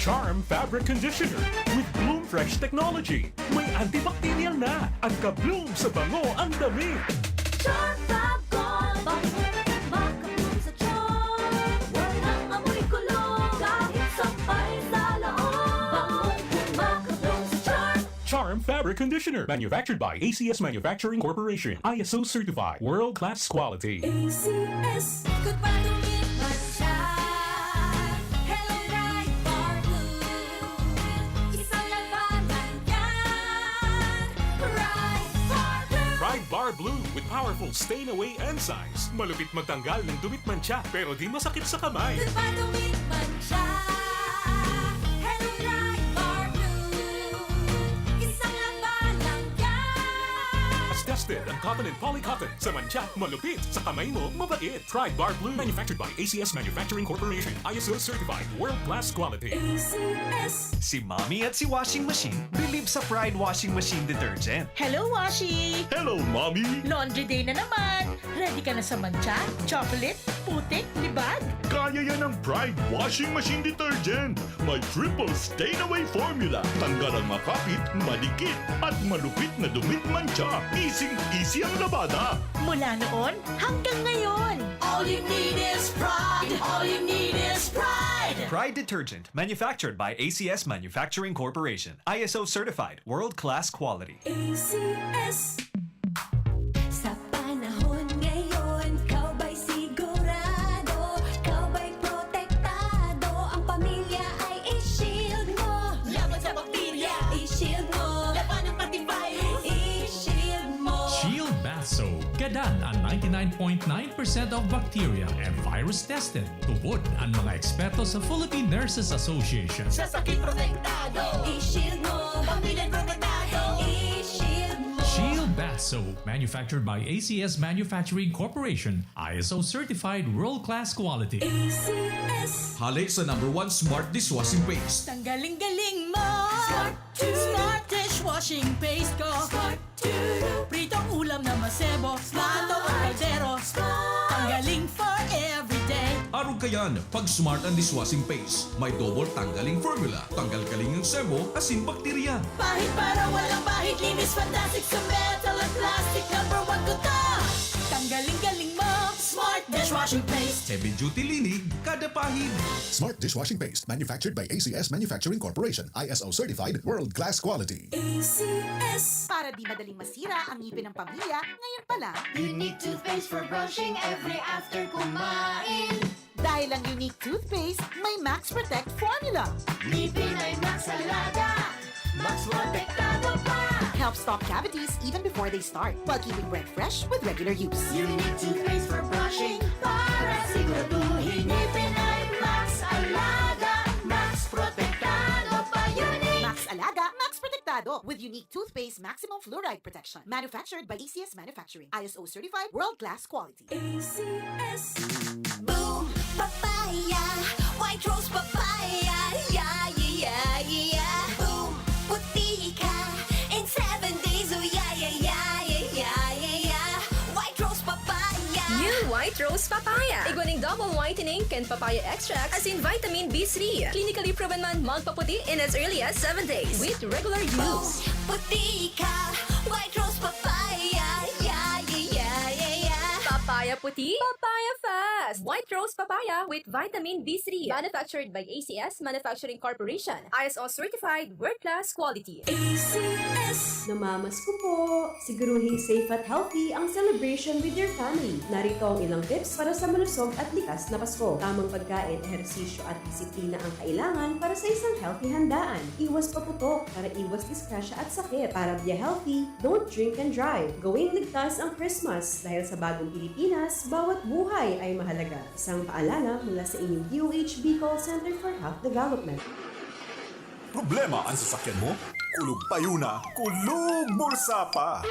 Charm Fabric Conditioner with Bloom Fresh Technology. May antibacterial na at ka-bloom sa bango ang damit. Charm Fab Gold, bango, makapul sa charm. Walang amoy kulog, kahit sampay sa loob. Bangong makapul sa charm. Charm Fabric Conditioner, manufactured by A C S Manufacturing Corporation, I S O certified, world-class quality. A C S. Goodbye to me, Mancha. Hello, Pride Bar Blue. Isang labanan yan. Pride Bar Blue. Pride Bar Blue with powerful stain away enzymes. Malupit magtanggal ng dumi at mantsa, pero di masakit sa kamay. Goodbye to me, Mancha. Hello, Pride Bar Blue. Isang labanan yan. Tested ang cotton and polycotton. Sa mantsa, malupit. Sa kamay mo, mabait. Pride Bar Blue. Manufactured by A C S Manufacturing Corporation. I S O certified. World-class quality. A C S. Si Mommy at si Washing Machine believe sa Pride Washing Machine Detergent. Hello, Washi! Hello, Mommy! Laundry day na naman! Ready ka na sa mantsa, chocolate, putik, libag? Kaya yan ng Pride Washing Machine Detergent! May triple stain away formula. Tanggal ang makapit, madikit, at malupit na dumi at mantsa. Easy-easy ang labada. Mula noon hanggang ngayon. All you need is Pride. All you need is Pride. Pride Detergent, manufactured by A C S Manufacturing Corporation. I S O certified, world-class quality. A C S. Sa panahon ngayon, ikaw ba'y sigurado? Ikaw ba'y protektado? Ang pamilya ay i-shield mo. Laban sa bakterya, i-shield mo. Labanan pati virus, i-shield mo. Shield Bath Soap. Gadan ang ninety-nine point nine percent of bacteria and virus tested. Tubod ang mga eksperto sa Philippine Nurses Association. Sa sakit protektado, i-shield mo. Pamilya protektado, i-shield mo. Shield Bath Soap, manufactured by A C S Manufacturing Corporation, I S O certified, world-class quality. A C S. Hale sa number one smart dishwashing paste. Tanggaling-galing mo. Smart Smart dishwashing paste ko. Smart. Pritong ulam na masebo. Smart. Plato o kaldero. Smart. Tanggaling for everyday. Arog kayan, pag Smart ang dishwashing paste. May double tanggaling formula. Tanggal kaling ang sebo, asin bakterya. Pahid para walang bahid, linis fantastic sa metal at plastic. Number one ko to. Tanggaling galing mo, Smart dishwashing paste. Heavy duty linig, kada pahid. Smart dishwashing paste, manufactured by A C S Manufacturing Corporation, I S O certified, world class quality. A C S. Para di madaling masira ang ngipin ng pamilya, ngayon pa lang. Unique toothpaste for brushing every after kumain. Dahil ang Unique Toothpaste may Max Protect Formula. Ngipin ay Max Alaga, Max Protektado pa. Helps stop cavities even before they start, while keeping breath fresh with regular use. Unique Toothpaste for brushing para siguraduhin ngipin ay Max Alaga, Max Protektado pa. Unique Max Alaga, Max Protektado with Unique Toothpaste Maximum Fluoride Protection. Manufactured by A C S Manufacturing. I S O certified, world-class quality. A C S. Boom! Papaya! White Rose Papaya! Yeah, yeah, yeah, yeah! Boom! Puti ka in seven days! Oh, yeah, yeah, yeah, yeah, yeah, yeah, yeah! White Rose Papaya! New White Rose Papaya. Igwa ning double whitening kan papaya extract asin vitamin B three. Clinically proven man magpaputi in as early as seven days with regular use. Puti ka, White Rose Papaya. Yeah, yeah, yeah, yeah, yeah. Papaya puti, papaya fast. White Rose Papaya with vitamin B three. Manufactured by A C S Manufacturing Corporation. I S O certified, world class quality. A C S. Namamasko po! Siguruhing safe at healthy ang celebration with your family. Narito ang ilang tips para sa malusog at likas na Pasko. Tamang pagkain, ehersisyo at disiplina ang kailangan para sa isang healthy handaan. Iwas paputok para iwas disgrasya at sakit. Para be healthy, don't drink and drive. Gawing ligtas ang Christmas dahil sa bagong Pilipinas, bawat buhay ay mahalaga. Isang paalala mula sa inyong D O H Bicol Center for Health Development. Problema an sasakyan mo? Kulog payo na, kulog bulsa pa!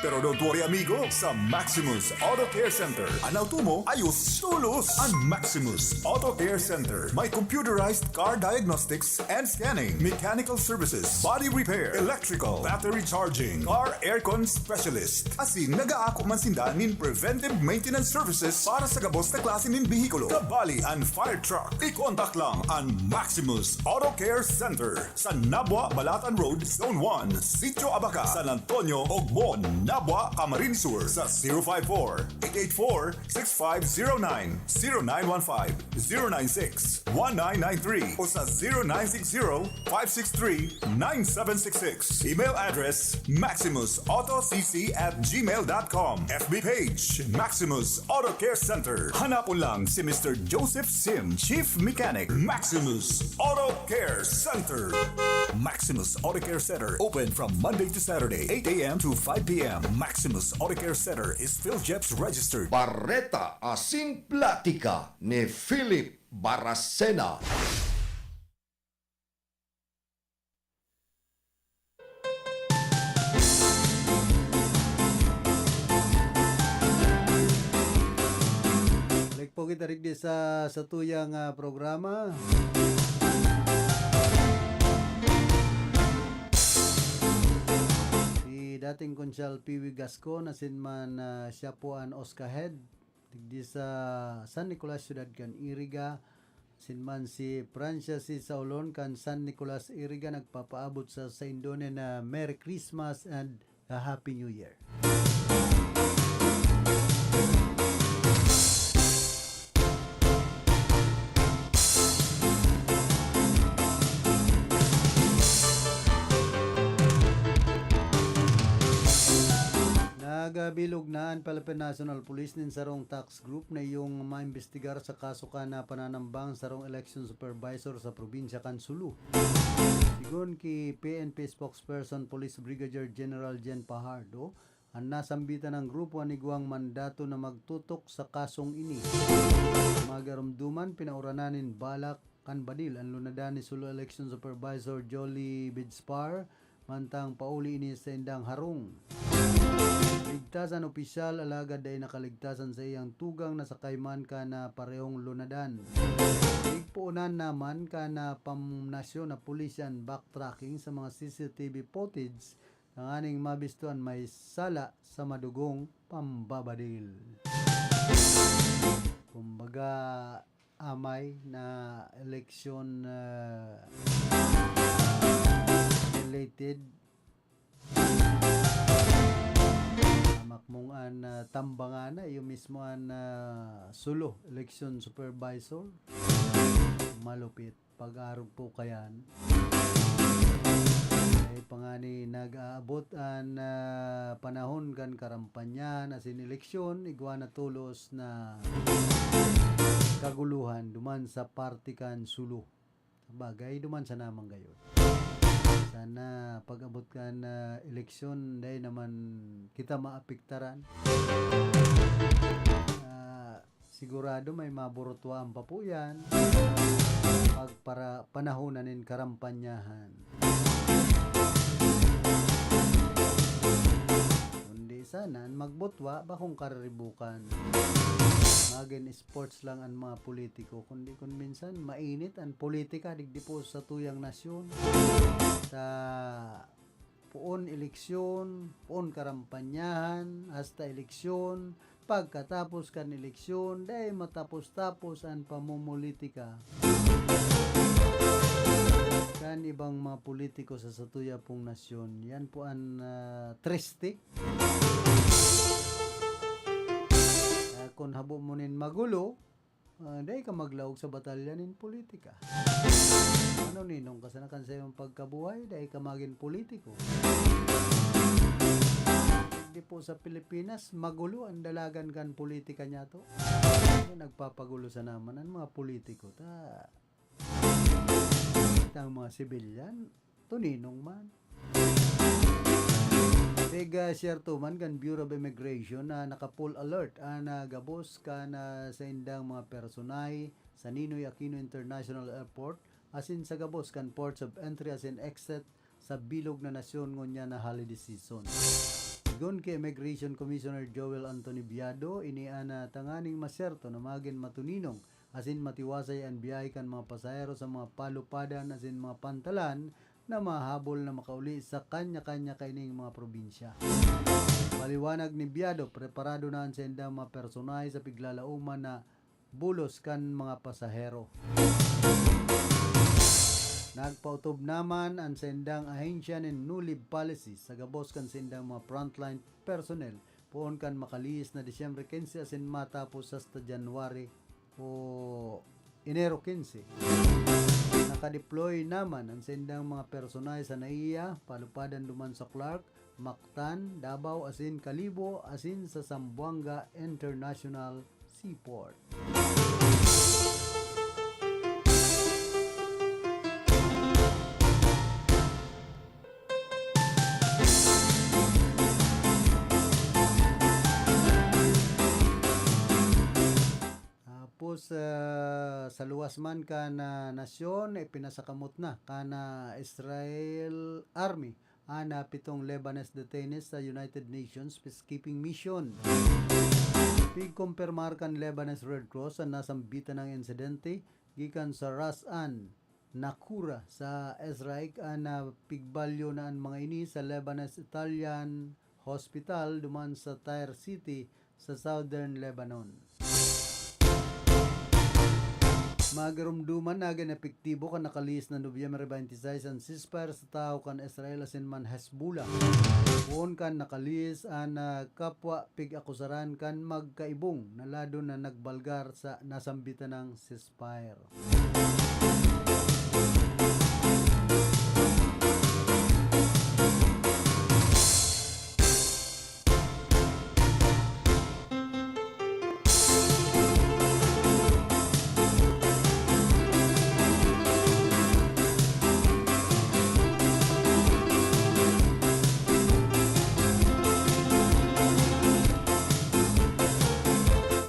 Pero don't worry, amigo, sa Maximus Auto Care Center, an auto mo ayos tolos! An Maximus Auto Care Center may computerized car diagnostics and scanning, mechanical services, body repair, electrical, battery charging, car aircon specialist. Asin nagaako man sinda nin preventive maintenance services para sa gabos na klase nin behikulo, kabali an fire truck. I-contact lang an Maximus Auto Care Center sa Nabua, Balatan Road, Zone one, Sitio Abaca, San Antonio, Ogmon, Nabua, Camarines Sur sa zero five four, eight eight four, six five zero nine, zero nine one five, zero nine six, one nine nine three o sa zero nine six zero, five six three, nine seven six six. Email address, maximus auto c c at gmail dot com. F B page, Maximus Auto Care Center. Hanapon lang si Mister Joseph Sim, Chief Mechanic, Maximus Auto Care Center. Maximus Auto Care Center, open from Monday to Saturday, eight a m to five p m. Maximus Auto Care Center is PhilJEPS registered. Bareta asin platika ni Philip Baracena. Balik po kita digdi sa, sa tuyang, ah, programa. Si dating Konsyal Piwi Gascon, asin man, ah, siya po an OSCA head digdi sa San Nicolas, siyudad kan Iriga, asin man si Francia C. Saulon kan San Nicolas, Iriga, nagpapaabot sa saindo na Merry Christmas and a Happy New Year. Nagabilog na an Philippine National Police nin sarong task group na iyong maimbestigar sa kaso kan pananambang sarong election supervisor sa probinsya kan Sulu. Sigon ki P N P spokesperson Police Brigadier General Jen Pajardo, an nasambitan na grupo an igwang mandato na magtutok sa kasong ini. Magarumduman, pinauranan nin balak kan badil an lunadan ni Sulu Election Supervisor Jolly Bidspar, mantang pauli ini sa indang harong. Ligtas an opisyal, alagad dai nakaligtas an saiyang tugang na sakay man kan parehong lunadan. Igpoonan naman kan pamnasyon na pulis an backtracking sa mga C C T V footage tanganing mabisto an may sala sa madugong pambabadil. kumbaga, amay na eleksyon, ah, related makmungan na tambangan na, iyo mismo an, ah, sulo, election supervisor. Malupit. Pag-arog po kayan. Ay pangani nag-aabot an, ah, panahon kan karampanyahan asin eleksyon, igwa na tolos na kaguluhan duman sa parte kan sulo. Sabagay, duman sana man gayon. Sana pag-abot kan, ah, eleksyon, dai naman kita maapektaran. Ah, sigurado may maburutwaan pa po yan. Pag para, panahon na nin karampanyahan. Kundi sana, an magbutwa, bakong kariribukan. Magin sports lang an mga politiko, kundi kun minsan mainit an politika digdi po sa tuyang nasyon. Sa poon eleksyon, poon karampanyahan, hasta eleksyon, pagkatapos kan eleksyon, dai matapos-tapos an pamumulitika. Kan ibang mga politiko sa satuya pong nasyon, yan po an, ah, triste. Kaya kun habo mo nin magulo, ah, dai ka maglaog sa batalya nin politika. Ano, ninong ka sana kan saiyong pagkabuhay, dai ka magin politiko. Di po sa Pilipinas, magulo an dalagan kan politika niyato. Nagpapagulo sana man an mga politiko. Ta, itang mga sibilyan, tuninong man. Pig, ah, siyerto man kan Bureau of Immigration na naka-full alert an, ah, gabos kan, ah, saindang mga personahe sa Ninoy Aquino International Airport asin sa gabos kan ports of entry asin exit sa bilog na nasyon ngunyan na holiday season. Sigon ki Immigration Commissioner Joel Anthony Biado, ini an, ah, tanganing masyerto na magin matuninong asin matiwasay an biyahe kan mga pasahero sa mga palupadan asin mga pantalan na mahabol na makauli sa kanya-kanya kaining mga probinsya. Paliwanag ni Biado, preparado na an saindang mga personahe sa piglalaoman na bulos kan mga pasahero. Nagpaotob naman an saindang ahensya nin no-leave policy sa gabos kan saindang mga frontline personnel poon kan makalihis na Disyembre quince asin matapos hasta January o Enero quince. Naka-deploy naman an saindang mga personahe sa NAIA, palupadan duman sa Clark, Mactan, Davao asin Kalibo asin sa Zamboanga International Seaport. Tapos, ah, sa luwas man kan, ah, nasyon, ipinasakamot na kan, ah, Israel Army an, ah, pitong Lebanese detainees sa United Nations peacekeeping mission. Pigkumpirmar kan Lebanese Red Cross an nasambitan na insidente gikan sa Ras An Nakura sa Israel an, ah, pigbalyo na an mga ini sa Lebanese Italian Hospital duman sa Tyre City sa Southern Lebanon. Magiromdoman na nagin epektibo kan nakalihis na Nobyembre twenty-six an ceasefire sa tahaw kan Israel asin man Hezbollah. Poon kan nakalihis an, ah, kapwa pig-akusaran kan magkaibong na lado na nagbalgar sa nasambitan ng ceasefire.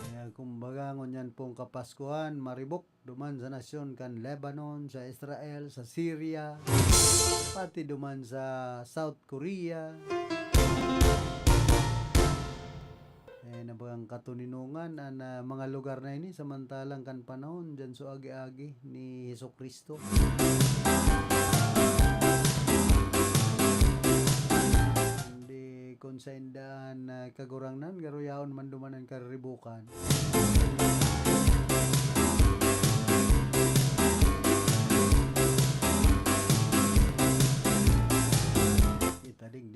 Kaya, kumbaga, ngunyan pong Kapaskuhan, maribok duman sa nasyon kan Lebanon, sa Israel, sa Syria, pati duman sa South Korea. Eh, na bagang katuninongan an, ah, mga lugar na ini, samantalang kan panahon diyan so agi-agi ni Jesu-Cristo. Kundi kun sainda an, ah, Kagurangnan, garo yaon man duman an kariribukan.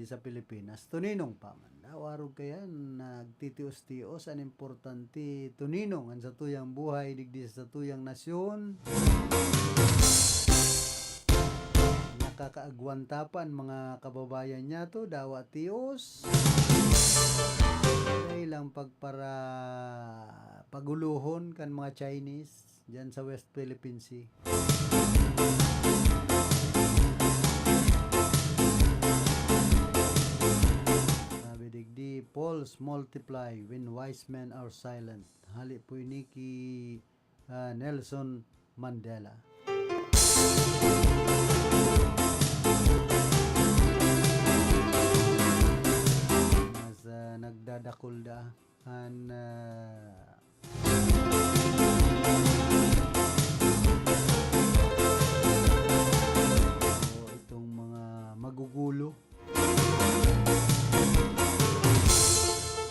sa Pilipinas, tuninong pa man. Daw arog kaiyan, nagtitios-tios, an importante, tuninong an satuyang buhay digdi sa satuyang nasyon. Nakakaagwanta pa an mga kababayan niyato, dawa tios. Dai lang pagpara-, pagulohon kan mga Chinese diyan sa West Philippine Sea. Sabi digdi, "Fools multiply when wise men are silent." Hale po ini ki, ah, Nelson Mandela. Mas, ah, nagdadakul daa an, ah, o itong mga magugulo.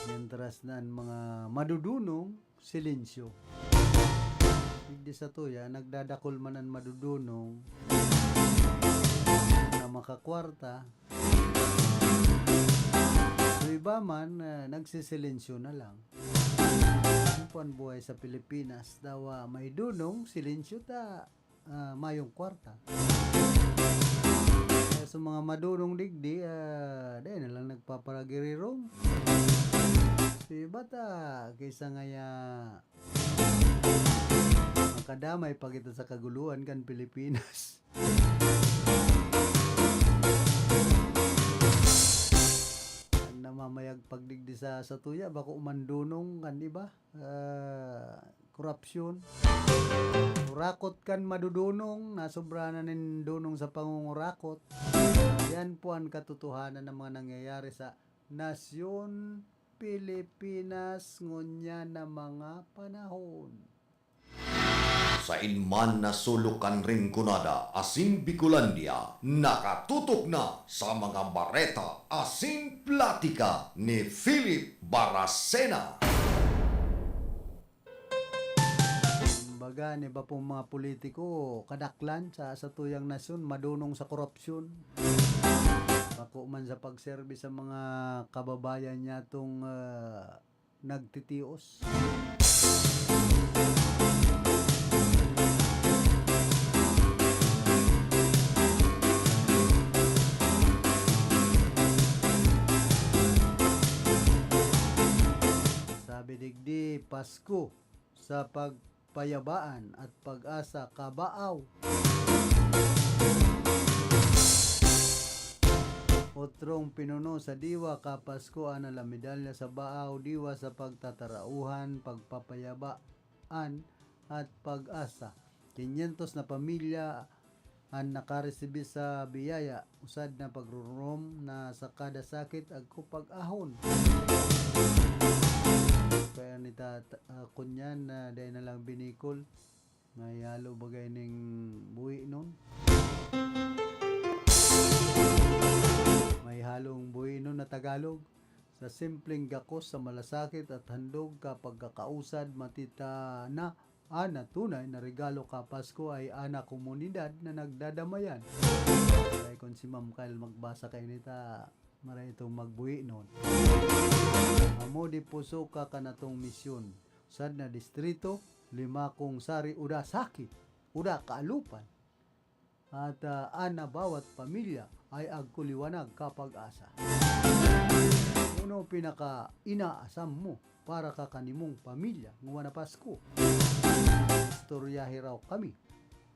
Mientras na an mga madudunong, silensyo. Digdi satuya, nagdadakul man an madudunong na makakwarta. So, iba man, ah, nagsisilensyo na lang. Yan po an buhay sa Pilipinas. Dawa may dunong, silensyo ta, ah, mayong kwarta. Kaya sa mga madunong digdi, ah, dai na lang nagpaparagirirong. So, iba ta, kaysa ngaya makadamay pa kita sa kaguluhan kan Pilipinas. An namamayagpag digdi sa satuya, bako man dunong kan iba, ah, korupsyon. Urakot kan madudunong, nasobrahan na nin dunong sa pangungurakot. Yan po an katotohanan ng mga nangyayari sa nasyon Pilipinas ngunyan na mga panahon. Sain man na sulok kan Rinconada asin Bicolandia, nakatutok na sa mga bareta asin platika ni Philip Baracena. Kumbaga, an iba pong mga politiko, kadaklan sa satuyang nasyon, madunong sa korupsyon. Bako man sa pagserbi sa mga kababayan niyatong, ah, nagtitios. Sabi digdi, Pasko sa pagpayabaan at pag-asa kabaaw. Otrong pinuno sa diwa ka Pasko an alamidalya sa baaw, diwa sa pagtatarauhan, pagpapayabaan at pag-asa. Kinyentos na pamilya an nakaresibi sa biyaya, usad na pagrururom na sa kada sakit agko pag-ahon. Kaya nita, ah, kunyan na dai na lang binikol. May halo bagay ning buhi nun. May halong buhi nun na Tagalog. Sa simpleng gakos sa malasakit at handog kapag kakausad, matita na an natunay na regalo ka Pasko ay ana komunidad na nagdadamayan. Kaya kun si Ma'am Kyle magbasa kaini ta, maray itong magbuhi nun. Amo di puso ka kanatong misyon. Sad na distrito, lima kong sari uda sakit, uda kaalupan. At, ah, ana bawat pamilya ay agkuliwanag ka pag-asa. Ano pinaka inaasam mo para ka kanimong pamilya ngwana Pasko? Istoryahe raw kami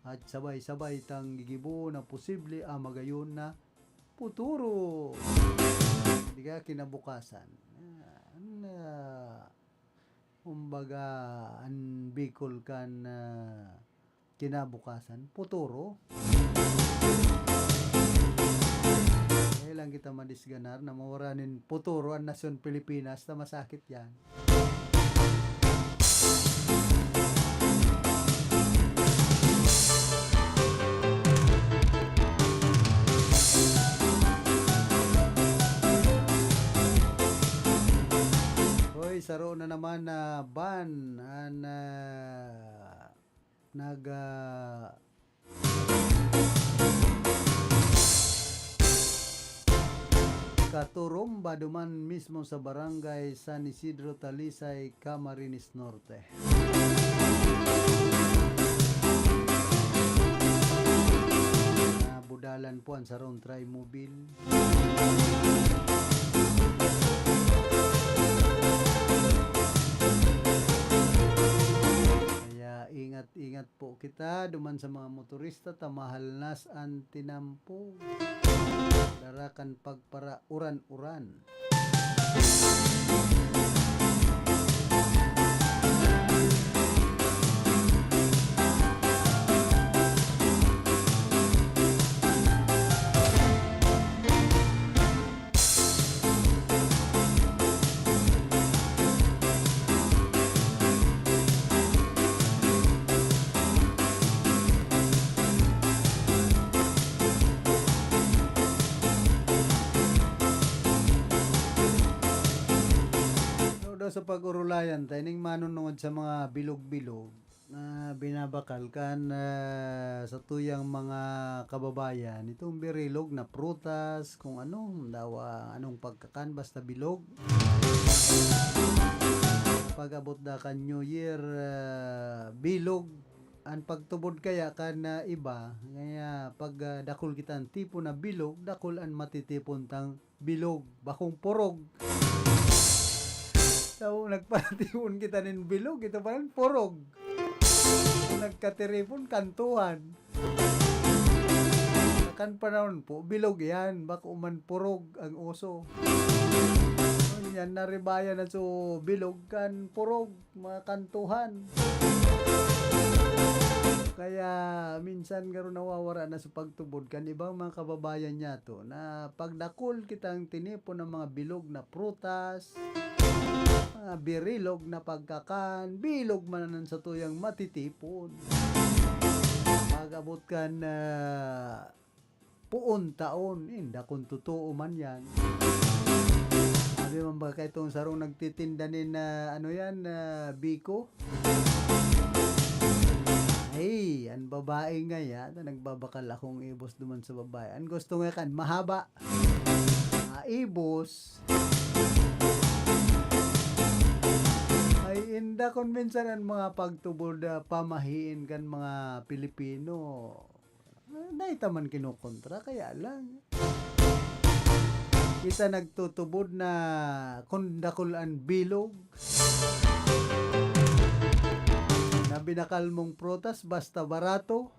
at sabay-sabay tang gigibo na posible a magayon na futuro. Di kaya kinabukasan. Ah, na, kumbaga, an Bicol kan, ah, kinabukasan, futuro. Kaya lang kita madisganar na mawara nin futuro an nasyon Pilipinas, ta masakit yan. Hoy, saro na naman na ban an, ah, nag, ah, Caturumba, duman mismo sa Barangay San Isidro, Talisay, Camarines Norte. Nabudalan po ang sarong Trimobile. Kaya ingat-ingat po kita duman sa mga motorista ta mahalnas an tinampo. Dara kan pagpara-uran-uran. Ano daw sa pag-orulayan ta, ining manunungod sa mga bilog-bilog na binabakal kan, ah, sa tuyang mga kababayan, itong birilog na prutas, kung ano, dawa, anong pagkakan, basta bilog. Pag-abot da kan New Year, ah, bilog an pagtubod kaya kan, ah, iba. Kaya pag, ah, dakul kitang tipon na bilog, dakul an matitipon tang bilog, bakong purog. So, nagpatiwon kita nin bilog, ito pa rin, purog. Nagkatiripon, kantuhan. Kan panahon po, bilog yan, bako man purog ang uso. Yan, naribayan na so bilog kan purog, mga kantuhan. Kaya minsan garo nawawara na sa pagtubod kan ibang mga kababayan niyato na pagdakul kitang tinipon ng mga bilog na prutas, mga birilog na pagkakan, bilog man ang satuyang matitipon. Pag-abot kan, ah, puon taon, inda kung totoo man yan. Sabi man ba kaitong sarong nagtitinda nin, ah, ano yan, ah, biko? Ay, an babae nga ya, na nagbabakal akong ibos duman sa babae. An gusto nga kan, mahaba. Ah, ibos. Ay, inda kung minsan an mga pagtubod, ah, pamahiin kan mga Pilipino. Ah, dai ta man kinokontra, kaya lang. Kita nagtutubod na kun dakul an bilog na binakal mong prutas basta barato.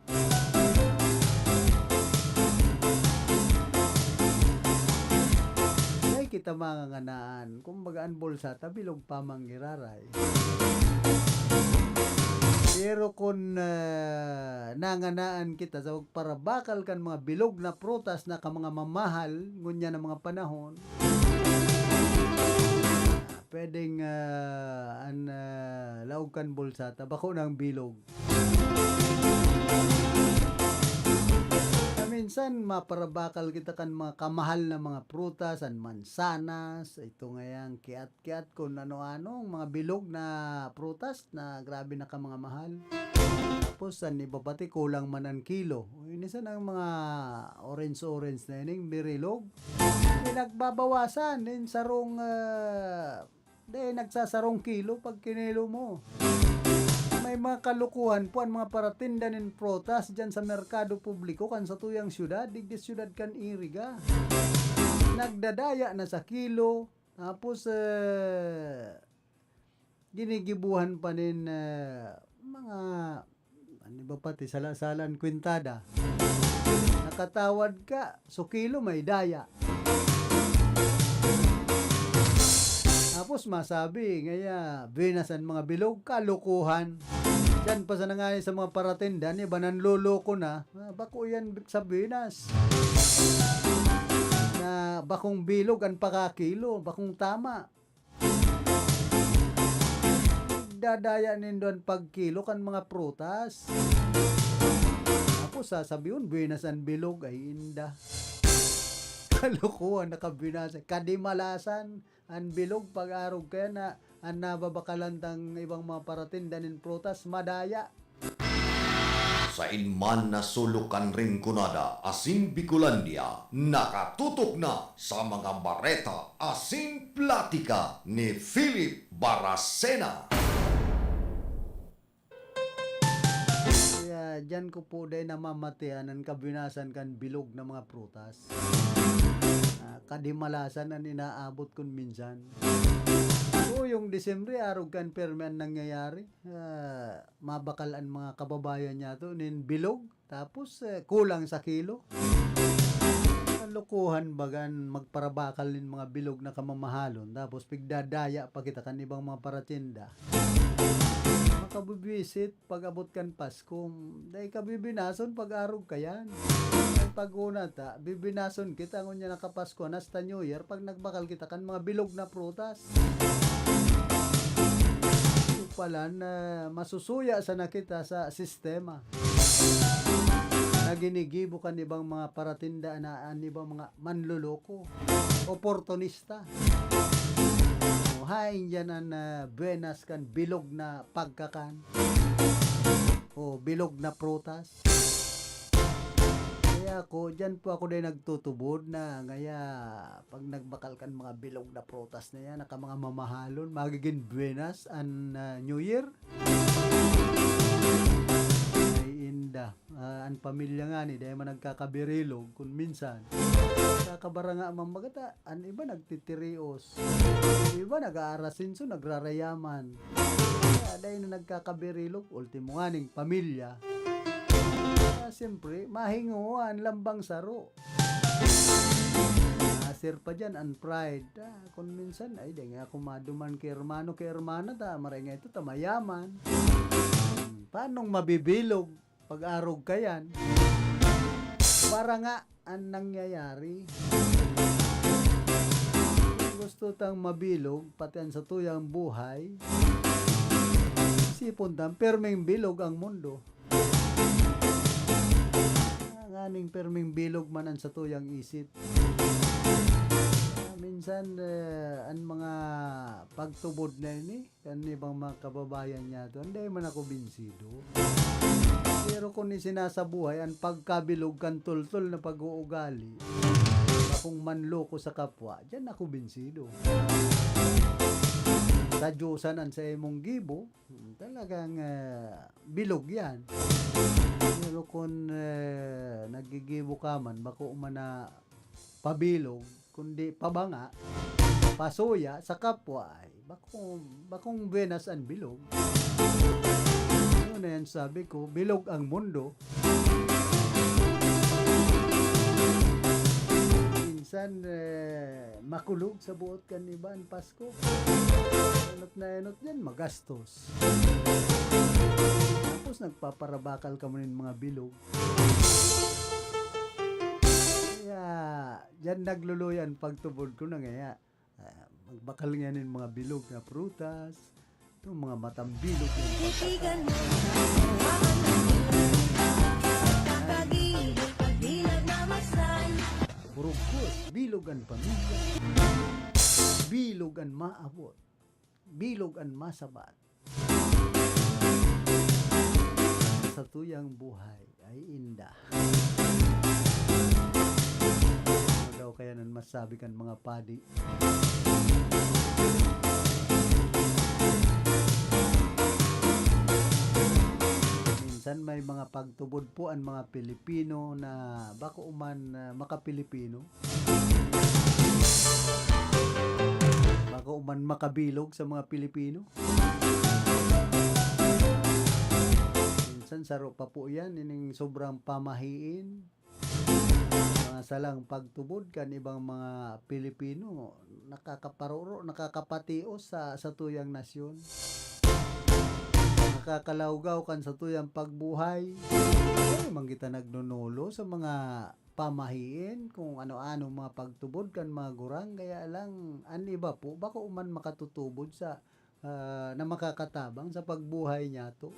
Dai kita manganganaan. Kumbaga, an bulsa ta bilog pa man giraray. Pero kun, ah, nanganaan kita sa pagparabakal kan mga bilog na prutas na ka mga mamahal ngunyan na mga panahon, pwedeng, ah, an, ah, laog kan bulsa ta bako nang bilog. Na minsan, maparabakal kita kan mga kamahal na mga prutas, an mansanas, ito ngayang kiat-kiat, kun ano-ano, ang mga bilog na prutas na grabe na ka mga mahal. Tapos, an iba pati, kulang man an kilo. Ini sana ang mga orange-orange na ining birilog. Pinagbabawasan nin sarong, ah, Dai nagsasarong kilo pag kinilo mo. May mga kalokohan po an mga paratinda nin prutas diyan sa merkado publiko kan satuyang syudad, digdi syudad kan Iriga. Nagdadaya na sa kilo, tapos, eh, ginigibuhan pa nin, eh, mga An iba pati, sala-salan kwentada. Nakatawad ka, so kilo may daya. Tapos masabi, ngaya, buenas an mga bilog, kalokohan. Diyan pa sa nangaya sa mga paratinda, an iba nanloloko na, ah, bako yan sa buenas. Na bakong bilog an pakakilo, bakong tama. Dadaya nindo an pagkilo kan mga prutas. Tapos sasabihon, buenas an bilog, ay inda. Kalokohan na kabinasa. Kadimalasan an bilog pag-arog kaya na an nababakalan tang ibang mga paratinda nin prutas, madaya. Sain man na sulok kan Rinconada asin Bicolandia, nakatutok na sa mga bareta asin platika ni Philip Baracena. Kaya diyan ko po dai namamatian an kabinasan kan bilog na mga prutas. Ah, kadimalasan an inaabot kun minsan. Tuyong Disyembre, arog kan permi an nangyayari. Ah, mabakal an mga kababayan niyato nin bilog, tapos, eh, kulang sa kilo. Kalokohan baga an magparabakal nin mga bilog na kamamahalon, tapos pigdadaya pa kita kan ibang mga paratinda. Makabubwisit pag-abot kan Pasko, dai ka bibinason pag arog kayan. An pag-una ta, bibinason kita ngunyan nakapasko na hasta New Year pag nagbakal kita kan mga bilog na prutas. Ito pala na masusuya sana kita sa sistema na ginigibo kan ibang mga paratinda na an ibang mga manloloko, oportunista. O, haen diyan an, ah, buenas kan bilog na pagkakan o bilog na prutas. Kaya ako, diyan po ako dai nagtutubod na ngaya pag nagbakal kan mga bilog na prutas na yan, naka mga mamahalon, magiging buenas an, ah, New Year. Ay, inda. Ah, an pamilya ngani, dai man nagkakabirilog kun minsan. Nagkakabaranga man baga ta, an iba nagtitirios. An iba nag-aarasenso, nagrarayaman. Kaya dai na nagkakabirilog, ultimo nganing pamilya. Kaya siyempre, mahingoan, lambang saro. Nasir pa diyan an pride. Ah, kun minsan, ay, dai nga ako maduman ki hermano, ki hermana ta, maray nga ito ta mayaman. Hmm, paanong mabibilog pag arog kayan? Baranga an nangyayari. Kun gusto tang mabilog, pati an satuyang buhay, isipon tang perming bilog ang mundo. Nganing perming bilog man an satuyang isip. Ah, minsan, eh, an mga pagtubod na ini, kan ibang mga kababayan niyato, dai man ako binsido. Pero kun isinasabuhay an pagkabilog kan tultol na pag-uugali, bakong manloko sa kapwa, diyan ako binsido. Sa Diyosan an sa imong gibo, hmm, talagang, eh, bilog yan. Pero kun, eh, naggigibo ka man, bako man na pabilog, kundi pabanga, pasuya sa kapwa, ay, bakong, bakong buenas an bilog. Ano na yan sabi ko, bilog ang mundo. Minsan, eh, makulog sa buot kan iba an Pasko. Enot na enot yan, magastos. Tapos nagpaparabakal kamo nin mga bilog. Kaya, diyan nagluluya an pagtubod ko na ngaya. Ah, magbakal ngayan nin mga bilog na prutas, itong mga matang bilog na Titigan mo. Pag-ibig, pag-ibig, nagmamasdan. Burugkos, bilog an pamilya. Bilog an maabot. Bilog an masabat. Sa tuyang buhay ay inda. Ano daw kaya nan masabi kan mga padi? Minsan may mga pagtubod po an mga Pilipino na bako man, ah, maka-Pilipino. Bako man makabilog sa mga Pilipino. Minsan saro pa po yan, ining sobrang pamahiin. Mga salang pagtubod kan ibang mga Pilipino, nakakaparoro, nakakapatios sa satuyang nasyon. Nakakalawgaw kan satuyang pagbuhay. Dai man kita nagnonolo sa mga pamahiin, kung ano-ano mga pagtubod kan mga gurang, kaya lang an iba po bako man makatutubod sa, ah, na makakatabang sa pagbuhay niyato.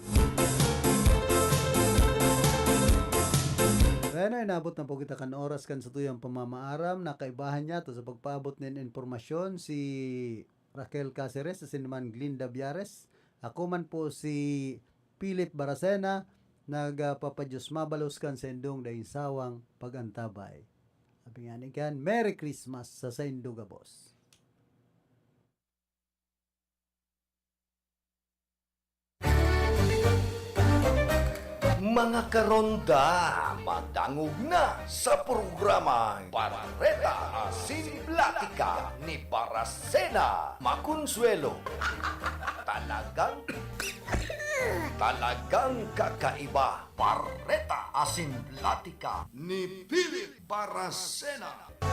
Kaya na, inabot na po kita kan oras kan satuyang pamamaaram na kaibahan niyato sa pagpaabot nin impormasyon si Raquel Caceres asin man Glinda Biares. Ako man po si Philip Baracena, nagpapadiyos mabalos kan saindong daing sawang pag-antabay. Abi ngani kan, Merry Christmas sa saindo gabos. Mga karonda, madangog na sa programang Bareta Asin Platika ni Barasena Makonsuelo. Talagang, talagang kakaiba. Bareta Asin Platika ni Philip Barasena.